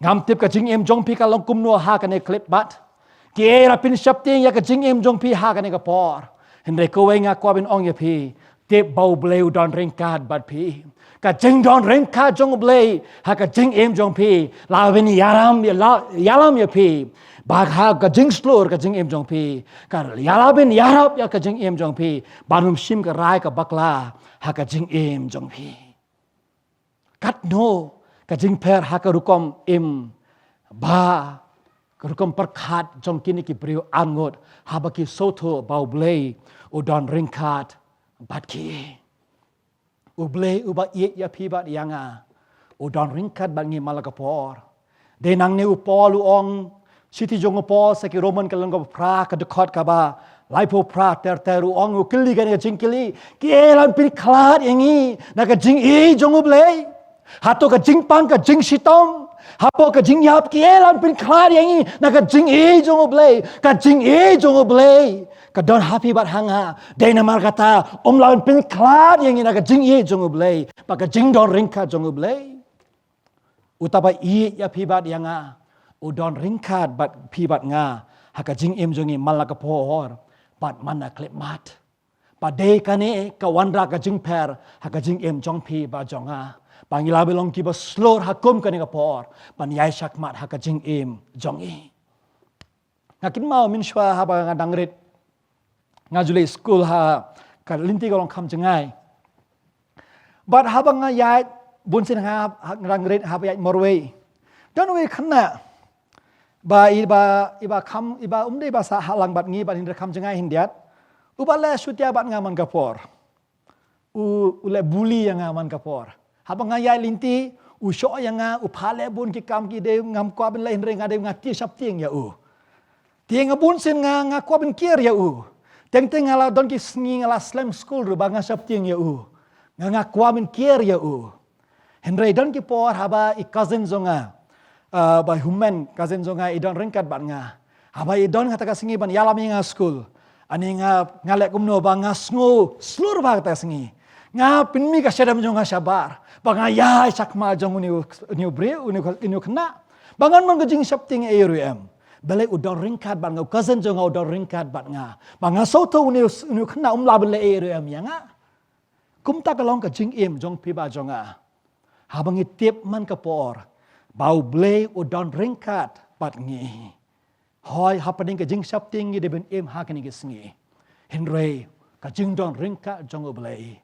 ngam tip ka jingim jong phi ka long kumno ha kane ka khyllipmat. Kiei la pynsheptieng ïa ka jingim jong phi ha kane ka por. Hynrei kawei nga kwah ban ong ïa phi, tip ba U Blei u don ryngkat bad phi. Ka jingdon ryngkat jong U Blei ha ka jingim jong phi la ban ïalam, la ïalam ïa phi ba ha ka jingshlur ka jingim jong phi, ka la ban ïarap ïa ka jingim jong phi ban ym shim ka rai ka bakla ha ka jingim jong phi. Katno ka jingpher ha ka rukom im ba ka rukom pyrkhat jong kine ki briew arngut haba ki sngewthuh ba U Blei u don ryngkat bad ki. U Blei uba ïeit ïa phi bad ïa nga u don ryngkat bad ngi man la ka por. Dei nangne u Paul u ong, shithi jong u Paul sha ki Roman ka lynnong kaba phra, ka dkhot kaba laiphew phra ter ter, u ong, u kylli kane ka jingkylli: Kiei la pynkhlad ïa ngi na ka jingïeit jong U Blei? Hato ka jingpang, ka jingshitom, hapoh ka jingïap, kiei la pynkhlad ïa ngi na ka jingïeit jong U Blei? Ka jingïeit jong U Blei ka don ha phi bad ha nga. Dei namar kata um lah ban pynkhlad ïa ngi na ka jingïeit jong U Blei bad ka jingdon ryngkat jong U Blei. Uta ba ïeit ïa phi bad ïa nga u don ryngkat bad phi bad nga ha ka jingim jong ngi man la ka por bad man la ka khyllipmat. Ba dei kane ka wanrah ka jingpher ha ka jingim jong phi bad jong nga, ba ngi lah ban long kiba shlur ha kum kane ka por ban ïaid shakhmat ha ka jingim jong ngi. Nga kynmaw mynshuwa haba nga dang rit, nga ju leit skul ha ka lynti ka long kham jngai. Bad haba nga ïaid, bunsien nga, ha, nga dang rit haba ïaid marwei, don uwei u khynnah ba i ba, i ba kham, i ba um dei ba sah ha lang bad ngi, bad hynrei kham jngai khyndiat, uba leh shutia bad nga man ka por. U, u leh bully ïa nga man ka por. Haba nga ïaid lynti, u shoh ïa nga, u phah leh bun ki kam ki dei ngam kwah ban leh, hynrei nga dei nga tih sheptieng ïa u. Te nga bunsien nga, nga kwah ban kiar ïa u. Teng teng nga la don ki sngi nga la slem skul ruh ba nga sheptieng ïa u. Nga, nga kwah ban kiar ïa u. Hynrei don ki por haba i cousin jong nga, ah, ba Humen, cousin jong nga, i don ryngkat bad nga. Haba i don kata ka sngi ban ïalam ïa nga skul, ani nga, nga leh kumno ba nga sngew shlur bha kata ka sngi. Nga pynmih ka shadem jong nga shabar ba nga ïaid shakhmat jong une u, une u briew, une u, une u khynnah. Ba ngan mon ka jingsheptieng ei ruh em. Balei u don ryngkat bad nga, u cousin jong nga u don ryngkat bad nga. Ba nga sngewthuh une u, une u khynnah um lah ban leh ei ruh em ïa nga. Kumta ka long ka jingim jong phi bad jong nga. Haba ngi tip man ka por ba U Blei u don ryngkat bad ngi. Hooid, hapdeng ka jingsheptieng ngi dei ban im ha kine ki sngi. Hynrei ka jingdon ryngkat jong U Blei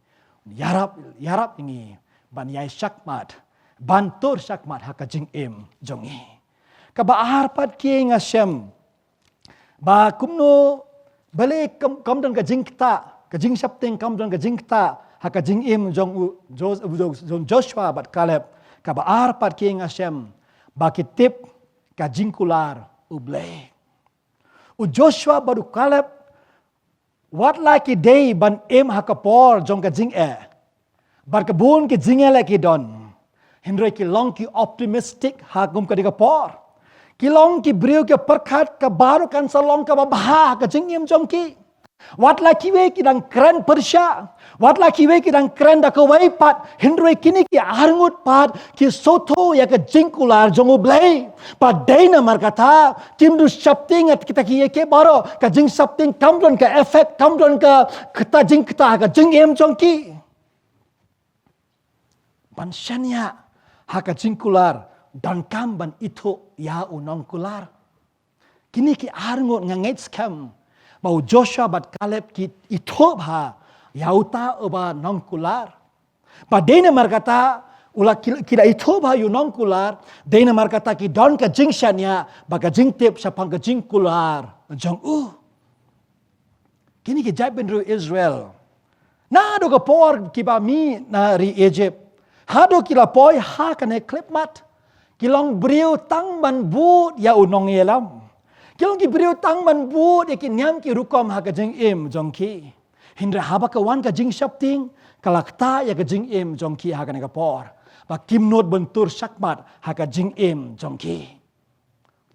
ïarap, ïarap ngi ban ïai shakhmat, ban tur shakhmat ha ka jingim jong ngi. Kaba ar pat ki nga shem ba kumno, balei kam, kam don ka jingktah, ka jingsheptieng kam don ka jingktah ha ka jingim jong u Jo-, jong Joshua bad Kaleb. Kaba ar pat ki nga shem ba ki tip ka jingkular U Blei. U Joshua bad u Kaleb, wat la ki dei ban im ha ka por jong ka jingeh bad ka bun ki jingeh la ki don, hynrei ki long ki optimistic ha kum ka dei ka por. Ki long ki briew ki pyrkhat ka baroh kan sa long kaba bha ha ka jingim jong ki. Wat la kiwei ki dang kren pyrshah, wat la kiwei ki dang kren da kawei pat, hynrei kine ki arngut pat ki sngewthuh ïa ka jingkular jong U Blei. Bad dei namar kata kim ju sheptieng ïa kita ki ïa ki baroh, ka jingsheptieng kam don ka effect, kam don ka, kata jingktah ha ka jingim jong ki. Ban shaniah ha ka jingkular donkam ban ithuh ïa u nongkular. Kine ki arngut nga ngeit skhem ba u Joshua bad Kaleb ki ithuh bha ïa uta uba nongkular. Bad dei namar kata u la ki, ki da ithuh bha ïa u nongkular, dei namar kata ki don ka jingshaniah bad ka jingtip shaphang ka jingkular jong u. Kine ki jaitbynriew Israel, naduh ka por kiba mih na ri Egypt haduh ki la poi ha kane khyllipmat, ki long briew tang ban bud ïa u nongïalam. Ki long ki briew tang ban bud ïa ki niam ki rukom ha ka jingim jong ki. Hynrei haba ka wan ka jingsheptieng, ka la ktah ïa ka jingim jong ki ha kane ka por. Ba kim nud ban tur shakhmat ha ka jingim jong ki.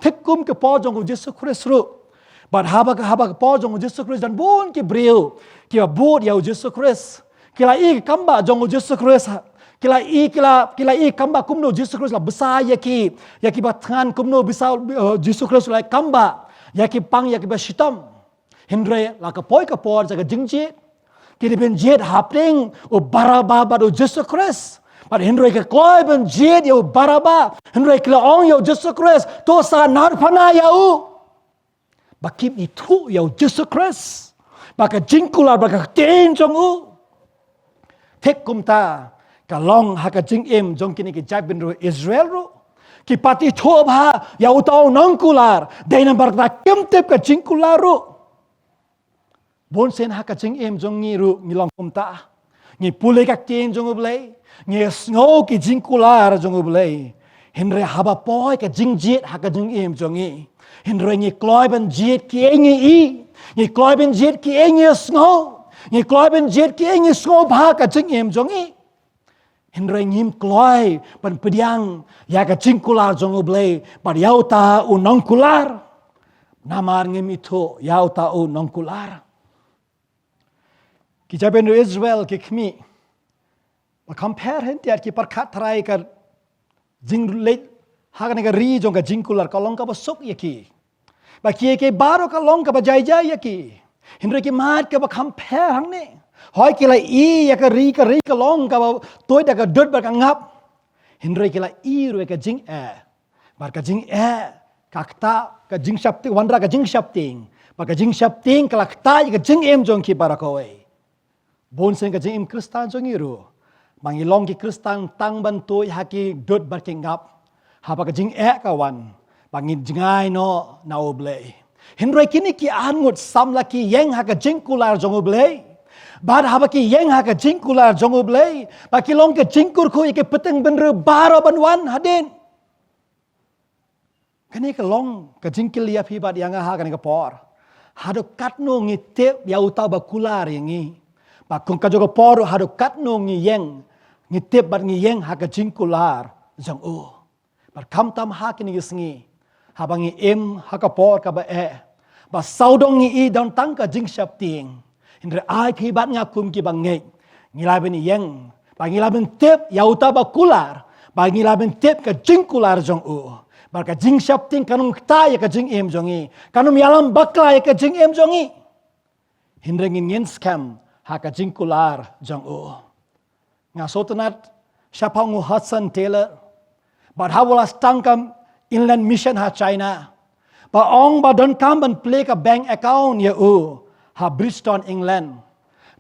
Thik kum ka por jong u Jisu Khrist ruh. Bad haba ka, haba ka por jong u Jisu Khrist don bun ki briew kiba bud ïa u Jisu Khrist. Ki la i ka kam ba jong u Jisu Khrist. Ki la i, ki la, ki la i kam ba kumno u Jisu Khrist la bsa ïa ki, ïa kiba thngan, kumno bsa, eh, Jisu Khrist la i kam ba ïa ki pang, ïa kiba shitom. Hynrei la ka poi ka por jong ka jingjied, ki dei ban jied hapdeng u Barabba bad u Jisu Khrist. Bad hynrei ki kloi ban jied ïa u Barabba, hynrei ki la ong ïa u Jisu Khrist, to sa narphna ïa u. Ba kim ithuh ïa u Jisu Khrist, ba ka jingkular, ba ka ktien jong u. Thik kumta ka long ha ka jingim jong kine ki jaitbynriew Israel ruh. Ki pat ithuh bha ïa uta u nongkular, dei namar kata kim tip ka jingkular ruh. Bun sien ha ka jingim jong ngi ruh ngi long kumta. Ngi pule ka ktien jong U Blei, ngi sngew ki jingkular jong U Blei. Hynrei haba poi ka jingjied ha ka jingim jong ngi, hynrei ngi kloi ban jied kiei ngi i. Ngi kloi ban jied kiei ngi sngew. Ngi kloi ban jied kiei ngi sngew bha ha ka jingim jong ngi. Hynrei ngim kloi ban pdiang ïa ka jingkular jong U Blei bad ïa uta u nongkular. Namar ngim ithuh ïa uta u nongkular. Ki jaitbynriew Israel ki khmih, ba kham pher hyntiat ki pyrkhat tharai ka jingleit ha kane ka ri jong ka jingkular ka long kaba suk ïa ki. Ba kiei kiei baroh ka long kaba jai jai ïa ki. Hynrei ki mad kaba kham pher hangne. Hooid ki la i ïa ka ri, ka ri ka long kaba tuid da ka dud bad ka ngap. Hynrei ki la i ruh ïa ka jingeh. Bad ka jingeh ka ktah ka jingsheptieng, wanrah ka jingsheptieng. Bad ka jingsheptieng ka la ktah ïa ka jingim jong ki baroh kawei. Bun sien ka jingim Khristan jong ngi ruh, ba ngi long ki Khristan tang ban tuid ha ki dud bad ki ngap. Haba ka jingeh ka wan, ba ngin jngai noh na U Blei. Hynrei kine ki arngut samla ki ïeng ha ka jingkular jong U Blei. Bad haba ki ïeng ha ka jingkular jong U Blei, ba ki long ka jingkyrkhu ïa ki pateng bynriew baroh ban wan hadien. Kane ka long ka jingkylli ïa phi bad ïa nga ha kane ka por. Haduh katno ngi tip ïa uta uba kular ïa ngi? Bad kum ka jong ka por, haduh katno ngi ïeng, ngi tip bad ngi ïeng ha ka jingkular jong u? Bad khamtam ha kine ki sngi, haba ngi im ha ka por kaba eh, ba sawdong ngi i don tang ka jingsheptieng. Hynrei ai phi bad nga kum kiba ngeit, ngi lah ban ïeng, ba ngi lah ban tip ïa uta uba kular, ba ngi lah ban tip ka jingkular jong u. Bad ka jingsheptieng kan ym ktah ïa ka jingim jong ngi, kan ym ïalam bakla ïa ka jingim jong ngi. Hynrei ngin, ngin skhem ha ka jingkular jong u. Nga sngewtynnat shaphang u Hudson Taylor. Bad haba u la sdang ka Inland Mission ha China, ba ong ba donkam ban plie ka bank account ïa u ha Bristol, England.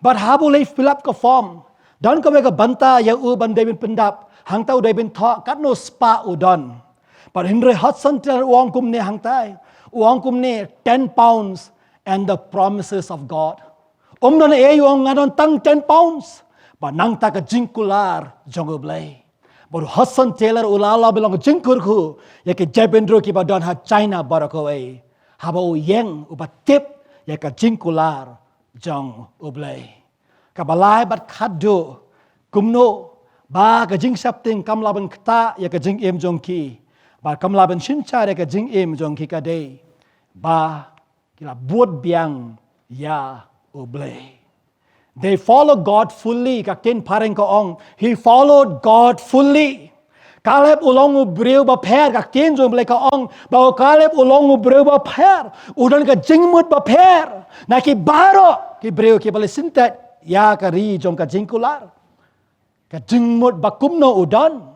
Bad haba u la fill up ka form, don kawei ka bynta ïa u ban dei ban pyndap, hangta u dei ban thoh katno spah u don. Bad hynrei Hudson Taylor u ong kumne hangta, u ong kumne, ten pounds and the promises of God. Um don ei, u ong, nga don tang ten pounds bad nangta ka jingkular jong U Blei. Bad u Hudson Taylor u la lah ban long jingkyrkhu ïa ki jabieng ruh kiba don ha China baroh kawei, haba u ïeng, uba tip ïa ka jingkular jong U Blei. Kaba lai bad khatduh, kumno ba ka jingsheptieng kam lah ban ktah ïa ka jingim jong ki, bad kam lah ban synshar ïa ka jingim jong ki, ka dei ba ki la bud biang ïa U Blei. They follow God fully, ka ktien phareng ka ong, he followed God fully. Kaleb u long u briew bapher, ka ktien jong U Blei ka ong ba u Kaleb u long u briew bapher, u don ka jingmut bapher na ki baroh ki briew kiba la syntet ïa ka ri jong ka jingkular. Ka jingmut ba kumno u don?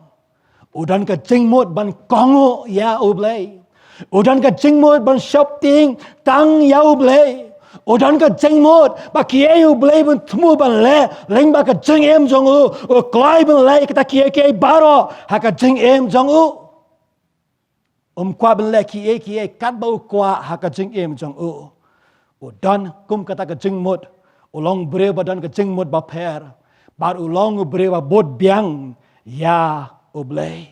U don ka jingmut ban kohnguh ïa U Blei. U don ka jingmut ban sheptieng tang ïa U Blei. U don ka jingmut ba kiei U Blei ban thmu ban leh lyngba ka jingim jong u. U kloi ban leh kita kiei kiei baroh ha ka jingim jong u. Um kwah ban leh kiei kiei katba u kwah ha ka jingim jong u. U don kum kata ka jingmut. U long briew ba don ka jingmut bapher, bad u long u briew ba bud biang ïa U Blei.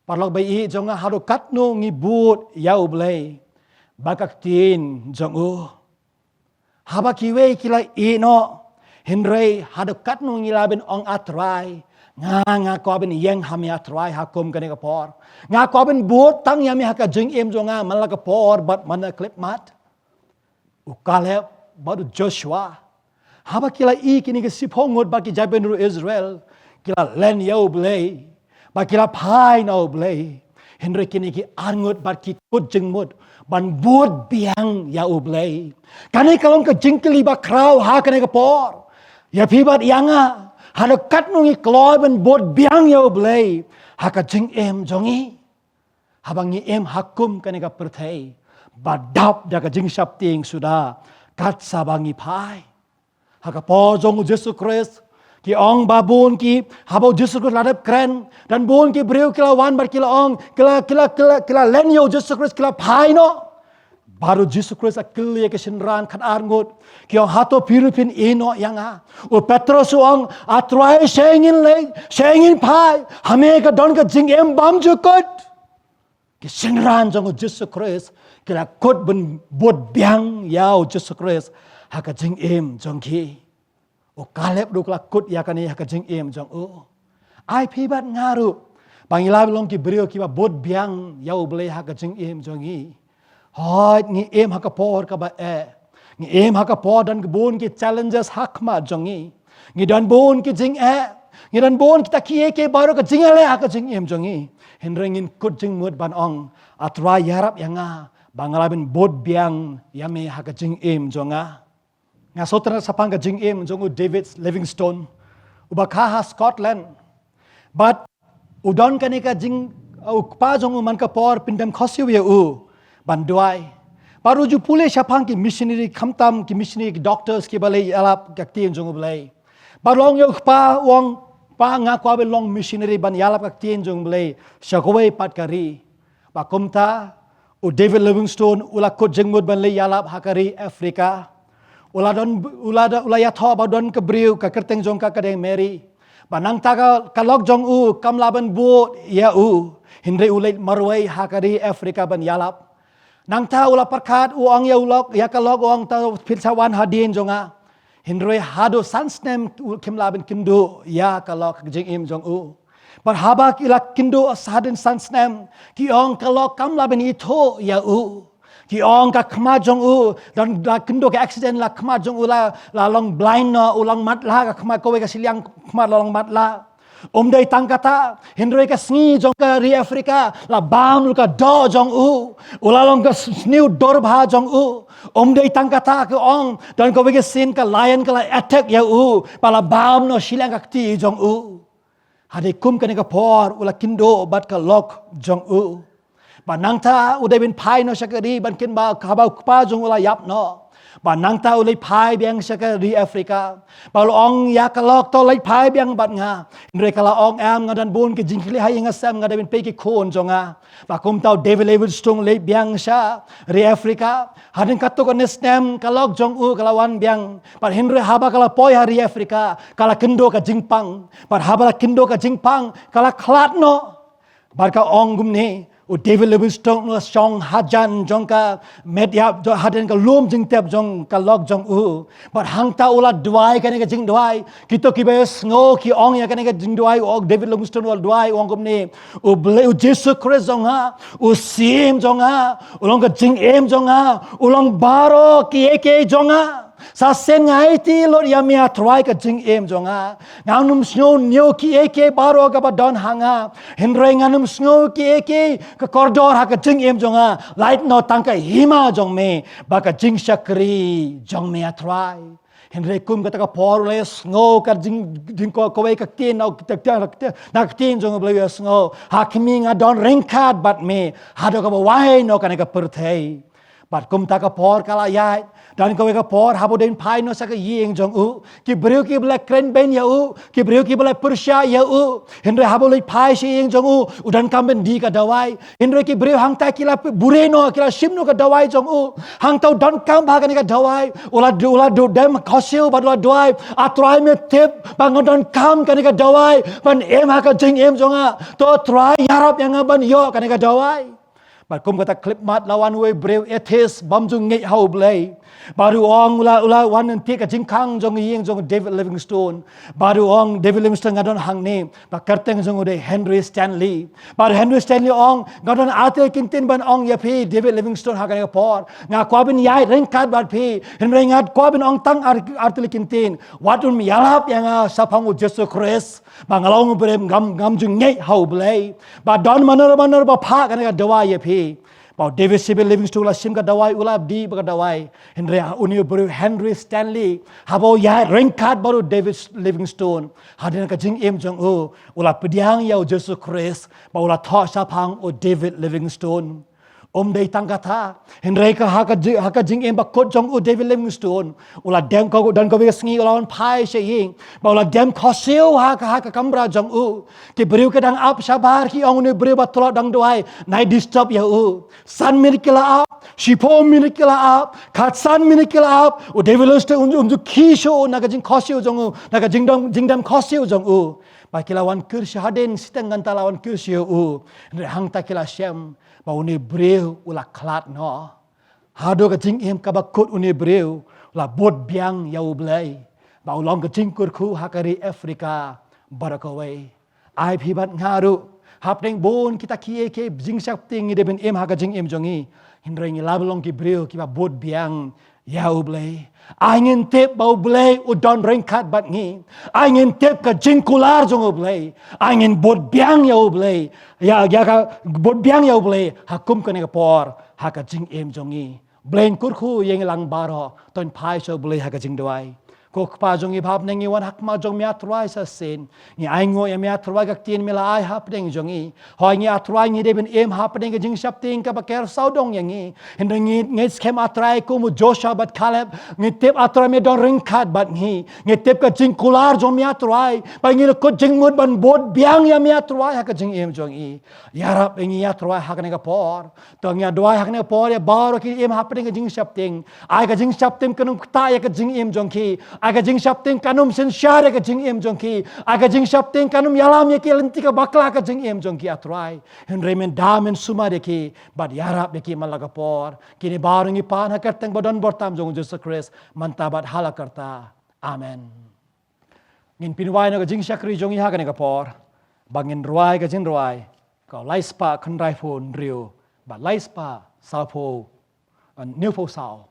Paralok ba ïeit jong nga, haduh katno ngi bud ïa U Blei bad ka ktien jong u? Haba kiwei ki la ïeh noh, hynrei haduh katno ngi lah ban ong, A Trai, nga, nga kwah ban ïeng ha me, A Trai, ha kum kane ka por. Nga kwah ban bud tang ïa me ha ka jingim jong nga man la ka por bad man la khyllipmat. U Kaleb bad u Joshua, haba ki la ïeh, kine ki shiphew ngut bad ki jabieng ruh Israel, ki la len ïa U Blei bad ki la phai na U Blei. Hynrei kine ki arngut bad ki kut jingmut ban bud biang ïa U Blei. Kane ka long ka jingkylli bakhraw ha kane ka por ïa phi bad ïa nga. Haduh katno ngi kloi ban bud biang ïa U Blei ha ka jingim jong ngi, haba ngi im ha kum kane ka pyrthei ba dap da ka jingsheptieng suda kat sa ba ngi phai? Ha ka por jong u Jisu Khrist, ki ong ba bun ki, haba u Jisu Khrist la dep kren, don bun ki briew ki la wan bad ki la ong, ki la, ki la, ki la, ki la len ïa u Jisu Khrist, ki la phai noh. Bad u Jisu Khrist u kylli ïa ki synran khatar ngut, ki ong, hato phi ruh phin ïeh noh ïa nga? U Petros u ong, A Trai, shaei ngin leit, shaei ngin phai? Ha me ka don ka jingim bymjukut. Ki synran jong u Jisu Khrist ki la kut ban bud biang ïa u Jisu Khrist ha ka jingim jong ki. U Kaleb ruh u la kut ïa kane ha ka jingim jong u. Ai phi bad nga ruh ba ngi lah ban long ki briew kiba bud biang ïa U Blei ha ka jingim jong ngi. Hooid, ngi im ha ka por kaba eh. Ngi im ha ka por don bun ki challenges ha khmat jong ngi. Ngi don bun ki jingeh. Ngi don bun kita kiei kiei baroh, ka jingeh leh ha ka jingim jong ngi. Hynrei ngin kut jingmut ban ong, A Trai, ïarap ïa nga ba nga lah ban bud biang ïa me ha ka jingim jong nga. Nga sngewtynnat shaphang ka jingim jong u David Livingstone, uba kha ha Scotland. Bad u don kane ka jing, u kpa jong u man ka por pyndem khohsiew ïa u ban duwai. Bad u ju pule shaphang ki missionary, khamtam ki missionary, ki doctors kiba la ïalap ka ktien jong U Blei. Bad u ong ïa u kpa, u ong, Pa, nga kwah ban long missionary ban ïalap ka ktien jong U Blei sha kawei pat ka ri. Bad kumta u David Livingstone u la kut jingmut ban leit ïalap ha ka ri Africa. U la don, u la da, u la ïathoh ba don ka briew, ka kyrteng jong ka ka dei Mary. Bad nangta ka, ka lok jong u kam lah ban bud ïa u, hynrei u leit marwei ha ka ri Africa ban ïalap. Nangta u la pyrkhat, u ong ïa u lok, ïa ka lok, u ong, Ta phi sa wan hadien jong nga. Hynrei haduh san snem kim lah ban kynduh ïa ka lok ha ka jingim jong u. Bad haba ki la kynduh hadien san snem, ki ong ka lok kam lah ban ithuh ïa u. Ki ong ka khmat jong u, don la kynduh ka accident, la khmat jong u la, la long blind noh, u long matlah, ka khmat, kawei ka shiliang khmat la long matlah. Um dei tang kata, hynrei ka sngi jong ka ri Afrika la bam lut ka doh jong u, u la long ka sniew dur bha jong u. Um dei tang kata, ka ong, don kawei ka sien ka lion ka la attack ïa u, bad la bam noh shiliang ka kti jong u. Hadien kum kane ka por u la kynduh bad ka lok jong u. Bad nangta u dei ban phai noh sha ka ri, ban kynmaw haba u kpa jong u la ïap noh. Bad nangta u leit phai biang sha ka ri Afrika. Bad u ong ïa ka lok, to leit phai biang bad nga. Hynrei ka la ong, em, nga don bun ki jingkylli ha ïing ha sem, nga dei ban peit ki khun jong nga. Bad kumta u David Livingstone u leit biang sha ri Afrika. Hadien katto katne snem ka lok jong u ka la wan biang. Bad hynrei haba ka la poi ha ri Afrika, ka la kynduh ka jingpang. Bad haba la kynduh ka jingpang, ka la khlad noh. Bad ka ong kumne, u David Livingstone u la shong hajan jong ka met ïap, jong, hadien ka lum jingtep jong ka lok jong u. Bad hangta u la duwai kane ka jingduwai. Kito kiba ïohsngew ki ong ïa kane ka jingduwai, u ong, David Livingstone u la duwai, u ong kumne, U Blei, U Jisu Khrist jong nga, U Syiem jong nga, U long ka jingim jong nga, U long baroh kiei kiei jong nga. Sa shen nga aiti lut ïa me, A Trai, ka jingim jong nga. Ngan ym sngew hynñiew kiei kiei baroh kaba don ha nga. Hynrei ngan ym sngew kiei kiei ka kordor ha ka jingim jong nga. Lait noh tang ka hima jong me, bad ka jingshakri jong me, A Trai. Hynrei kum kata ka por u la ïohsngew ka jing, jing ko, kawei ka ktien, na ka ktien, na ka ktien jong U Blei u ïohsngew. Ha khmih nga don ryngkat bad me, haduh kaba wai noh kane ka pyrthei. Bad kumta ka por ka la ïaid, don kawei ka por haba u dei ban phai noh sha ka ïing jong u. Ki briew kiba la kren beiñ ïa u, ki briew kiba la pyrshah ïa u. Hynrei haba u leit phai sha ïing jong u, u donkam ban die ka dawai. Hynrei ki briew hangta ki la buhrieh noh, ki la shim noh ka dawai jong u. Hangta u donkam bha kane ka dawai. U la du, u la du dem khohsiew bad u la duwai. A Trai, me tip ba nga donkam kane ka dawai ban im ha ka jingim jong nga. To Trai, ïarap ïa nga ban ïoh kane ka dawai. Bad kum kata khyllipmat la wan uwei u briew atheist, bym ju ngeit ha U Blei. Bad u ong, u la, u la wan lynti ka jingkhang jong ïing jong David Livingstone. Bad u ong, David Livingstone, nga don hangne. Bad kyrteng jong u dei Henry Stanley. Bad Henry Stanley u ong, nga don artylli ki ktien ban ong ïa phi, David Livingstone, ha kane ka por. Nga kwah ban ïaid ryngkat bad phi. Hynrei nga kwah ban ong tang ar, artylli ki ktien. Wat ym ïalap ïa nga shaphang U Jisu Khrist. Ba nga long u briew ngam, ngam ju ngeit ha U Blei. Ba don mano mano ba phah kane ka dawai ïa phi. Ba u David Sibyl Livingstone u la shim ka dawai, u la die bad ka dawai. Hynrei une u briew Henry Stanley, haba u ïaid ryngkat bad u David Livingstone, hadien ka jingim jong u, u la pdiang ïa U Jisu Khrist, bad u la thoh shaphang u David Livingstone. Um dei tang kata, hynrei ka ha ka ji-, ha ka jingim bakut jong u David Livingstone, u la dem, ka don kawei ka sngi u la wan phai sha ïing, bad u la dem khohsiew ha ka, ha ka kamra jong u. Ki briew ki dang ap shabar, ki ong, une u briew ba tlot dang duwai, nai disturb ïa u. San minit ki la ap, shiphew minit ki la ap, khatsan minit ki la ap, u David Livingstone um, um ju khie shuh na ka jingkhohsiew jong u, na ka jingdem, jingdem khohsiew jong u. Bad ki la wan kyrsiew, hadien shiteng nganta la wan kyrsiew ïa u. Hynrei hangta ki la shem ba une u briew u la khlad noh. Haduh ka jingim kaba kut une u briew u la bud biang ïa U Blei. Ba u long ka jingkyrkhu ha ka ri Afrika baroh kawei. Ai phi bad nga ruh, hapdeng bun kita kiei kiei jingsheptieng ngi dei ban im ha ka jingim jong ngi. Hynrei ngi lah ban long ki briew kiba bud biang ïa U Blei. Ai ngin tip ba U Blei u don ryngkat bad ngi. Ai ngin tip ka jingkular jong U Blei. Ai ngin bud biang ïa U Blei. Ïa, ïa ka bud biang ïa U Blei. Ha kum kane ka por, ha ka jingim jong ngi. Blei un kyrkhu ïa ngi lang baroh, to ngin phai sha U Blei ha ka jingduwai. Ko Kpa jong ngi ba ha bneng, ngi wan ha khmat jong me A Trai sa shisien. Ngi ainguh ïa me A Trai ka ktien me la ai ha bneng jong ngi. Hooid ngi A Trai ngi dei ban im ha bneng ka jingsheptieng kaba ker sawdong ïa ngi. Hynrei ngi, ngi skhem A Trai kum u Joshua bad Caleb. Ngi tip A Trai me don ryngkat bad ngi. Ngi tip ka jingkular jong me A Trai. Ba ngi la kut jingmut ban bud biang ïa me A Trai ha ka jingim jong ngi. Ïarap ïa ngi A Trai ha kane ka por. To ngi duwai ha kane ka por ïa baroh ki im ha bneng ka jingsheptieng. Ai ka jingsheptieng kan ym ktah ïa ka jingim jong ki. Ai ka jingsheptieng kan ym synshar ïa ka jingim jong ki. Ai ka jingsheptieng kan ym ïalam ïa ki lynti ka bakla ka jingim jong ki A Trai. Hynrei men da men sumar ïa ki bad ïarap ïa ki man la ka por. Kine baroh ngi pan ha ka kyrteng ba don bor tam jong U Jisu Khrist mynta bad ha la karta. Amen. Ngin pynwai noh ka jingshakri jong ngi ha kane ka por. Ba ngin rwai ka jingrwai ka lai spah khyndai phew hynriew bad lai spah saw phew, eh, hynñiew phew saw.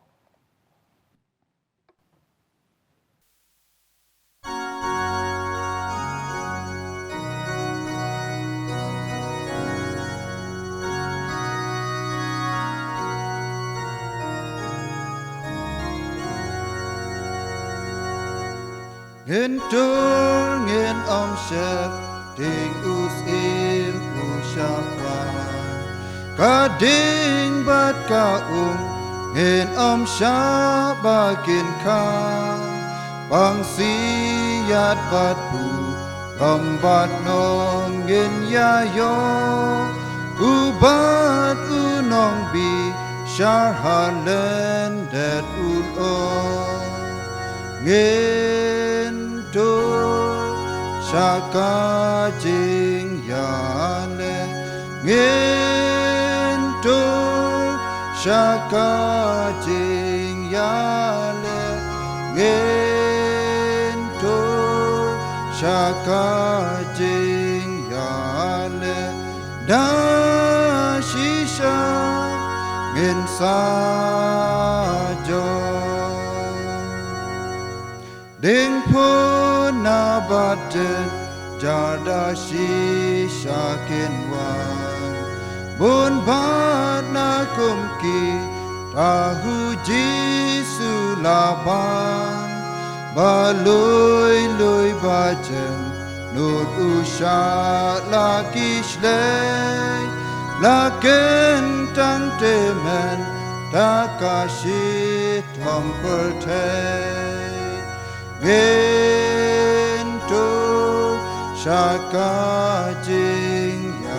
Ngin tur ngin ym sheptieng u syiem u shaphrang. Ka ding bad ka um ngin ym shah ba kin kha. Pang siat bad burom bad nong ngin ïa ïoh. U bad u nongbishar ha lyndet u lyoh. Ngin tur sha ka jingïaleh. Ngin tur sha ka jingïaleh. Ngin tur sha ka jingïaleh. Da shisha ngin sa jop. Ding pun na bad jynjar da shisha kin wan. Bun bad na kum ki ta hu Jisu la bang. Ba lui lui ba jynnud u shah la ki shlei. La kyntang te mynta ka shitom pyrthei. Ngin tur sha ka jingïaleh.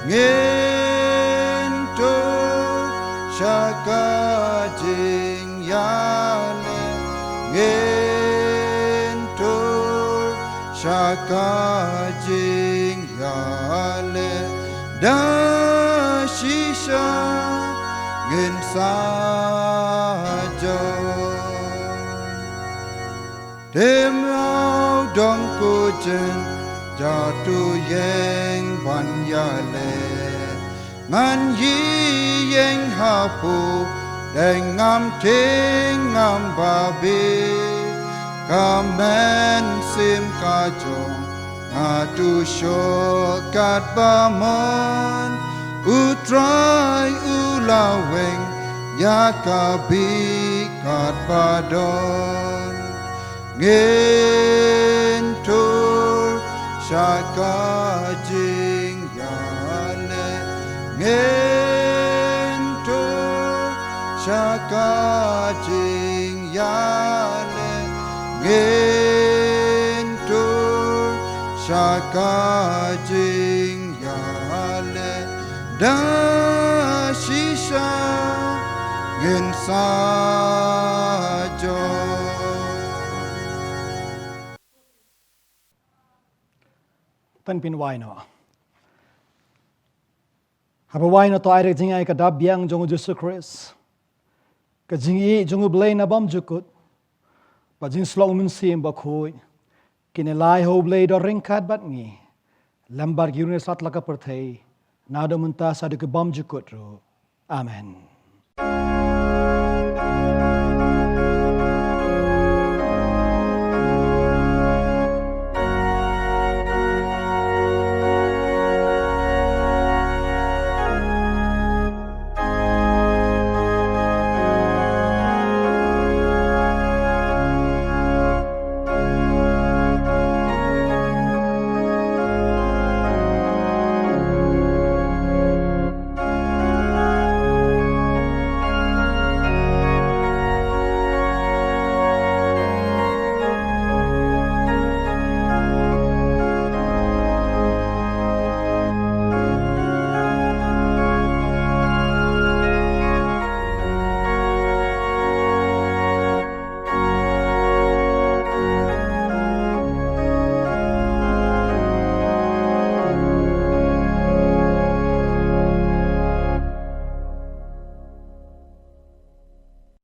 Ngin tur sha ka jingïaleh. Ngin tur sha ka jingïaleh. Da shisha ngin sa jop. Te mraw dong ko jynjar to ïeng ban ïaleh. Ngan ïeng hapoh dei ngam tieng ngam babe. Ka mynsiem ka jong nga to shoh katba mon. U Trai u la weng ïa ka bih katba don. Ngin tur sha ka jingïaleh. Ngin tur sha ka jingïaleh. Ngin tur sha ka jingïaleh. Da shisha ngin sa jop. Tang pynwai noh. Haba wai noh to ai da ka jingai ka dap biang jong u Jisu Khrist. Ka jingïeit jong u Blei na bymjukut. Bad jingslok u Mynsiem Bakhuid. Kine lai ha u Blei don ryngkat bad ngi. Lem bad ki ruh ne sat la ka pyrthei. Naduh mynta sa haduh ka bymjukut ruh. Amen.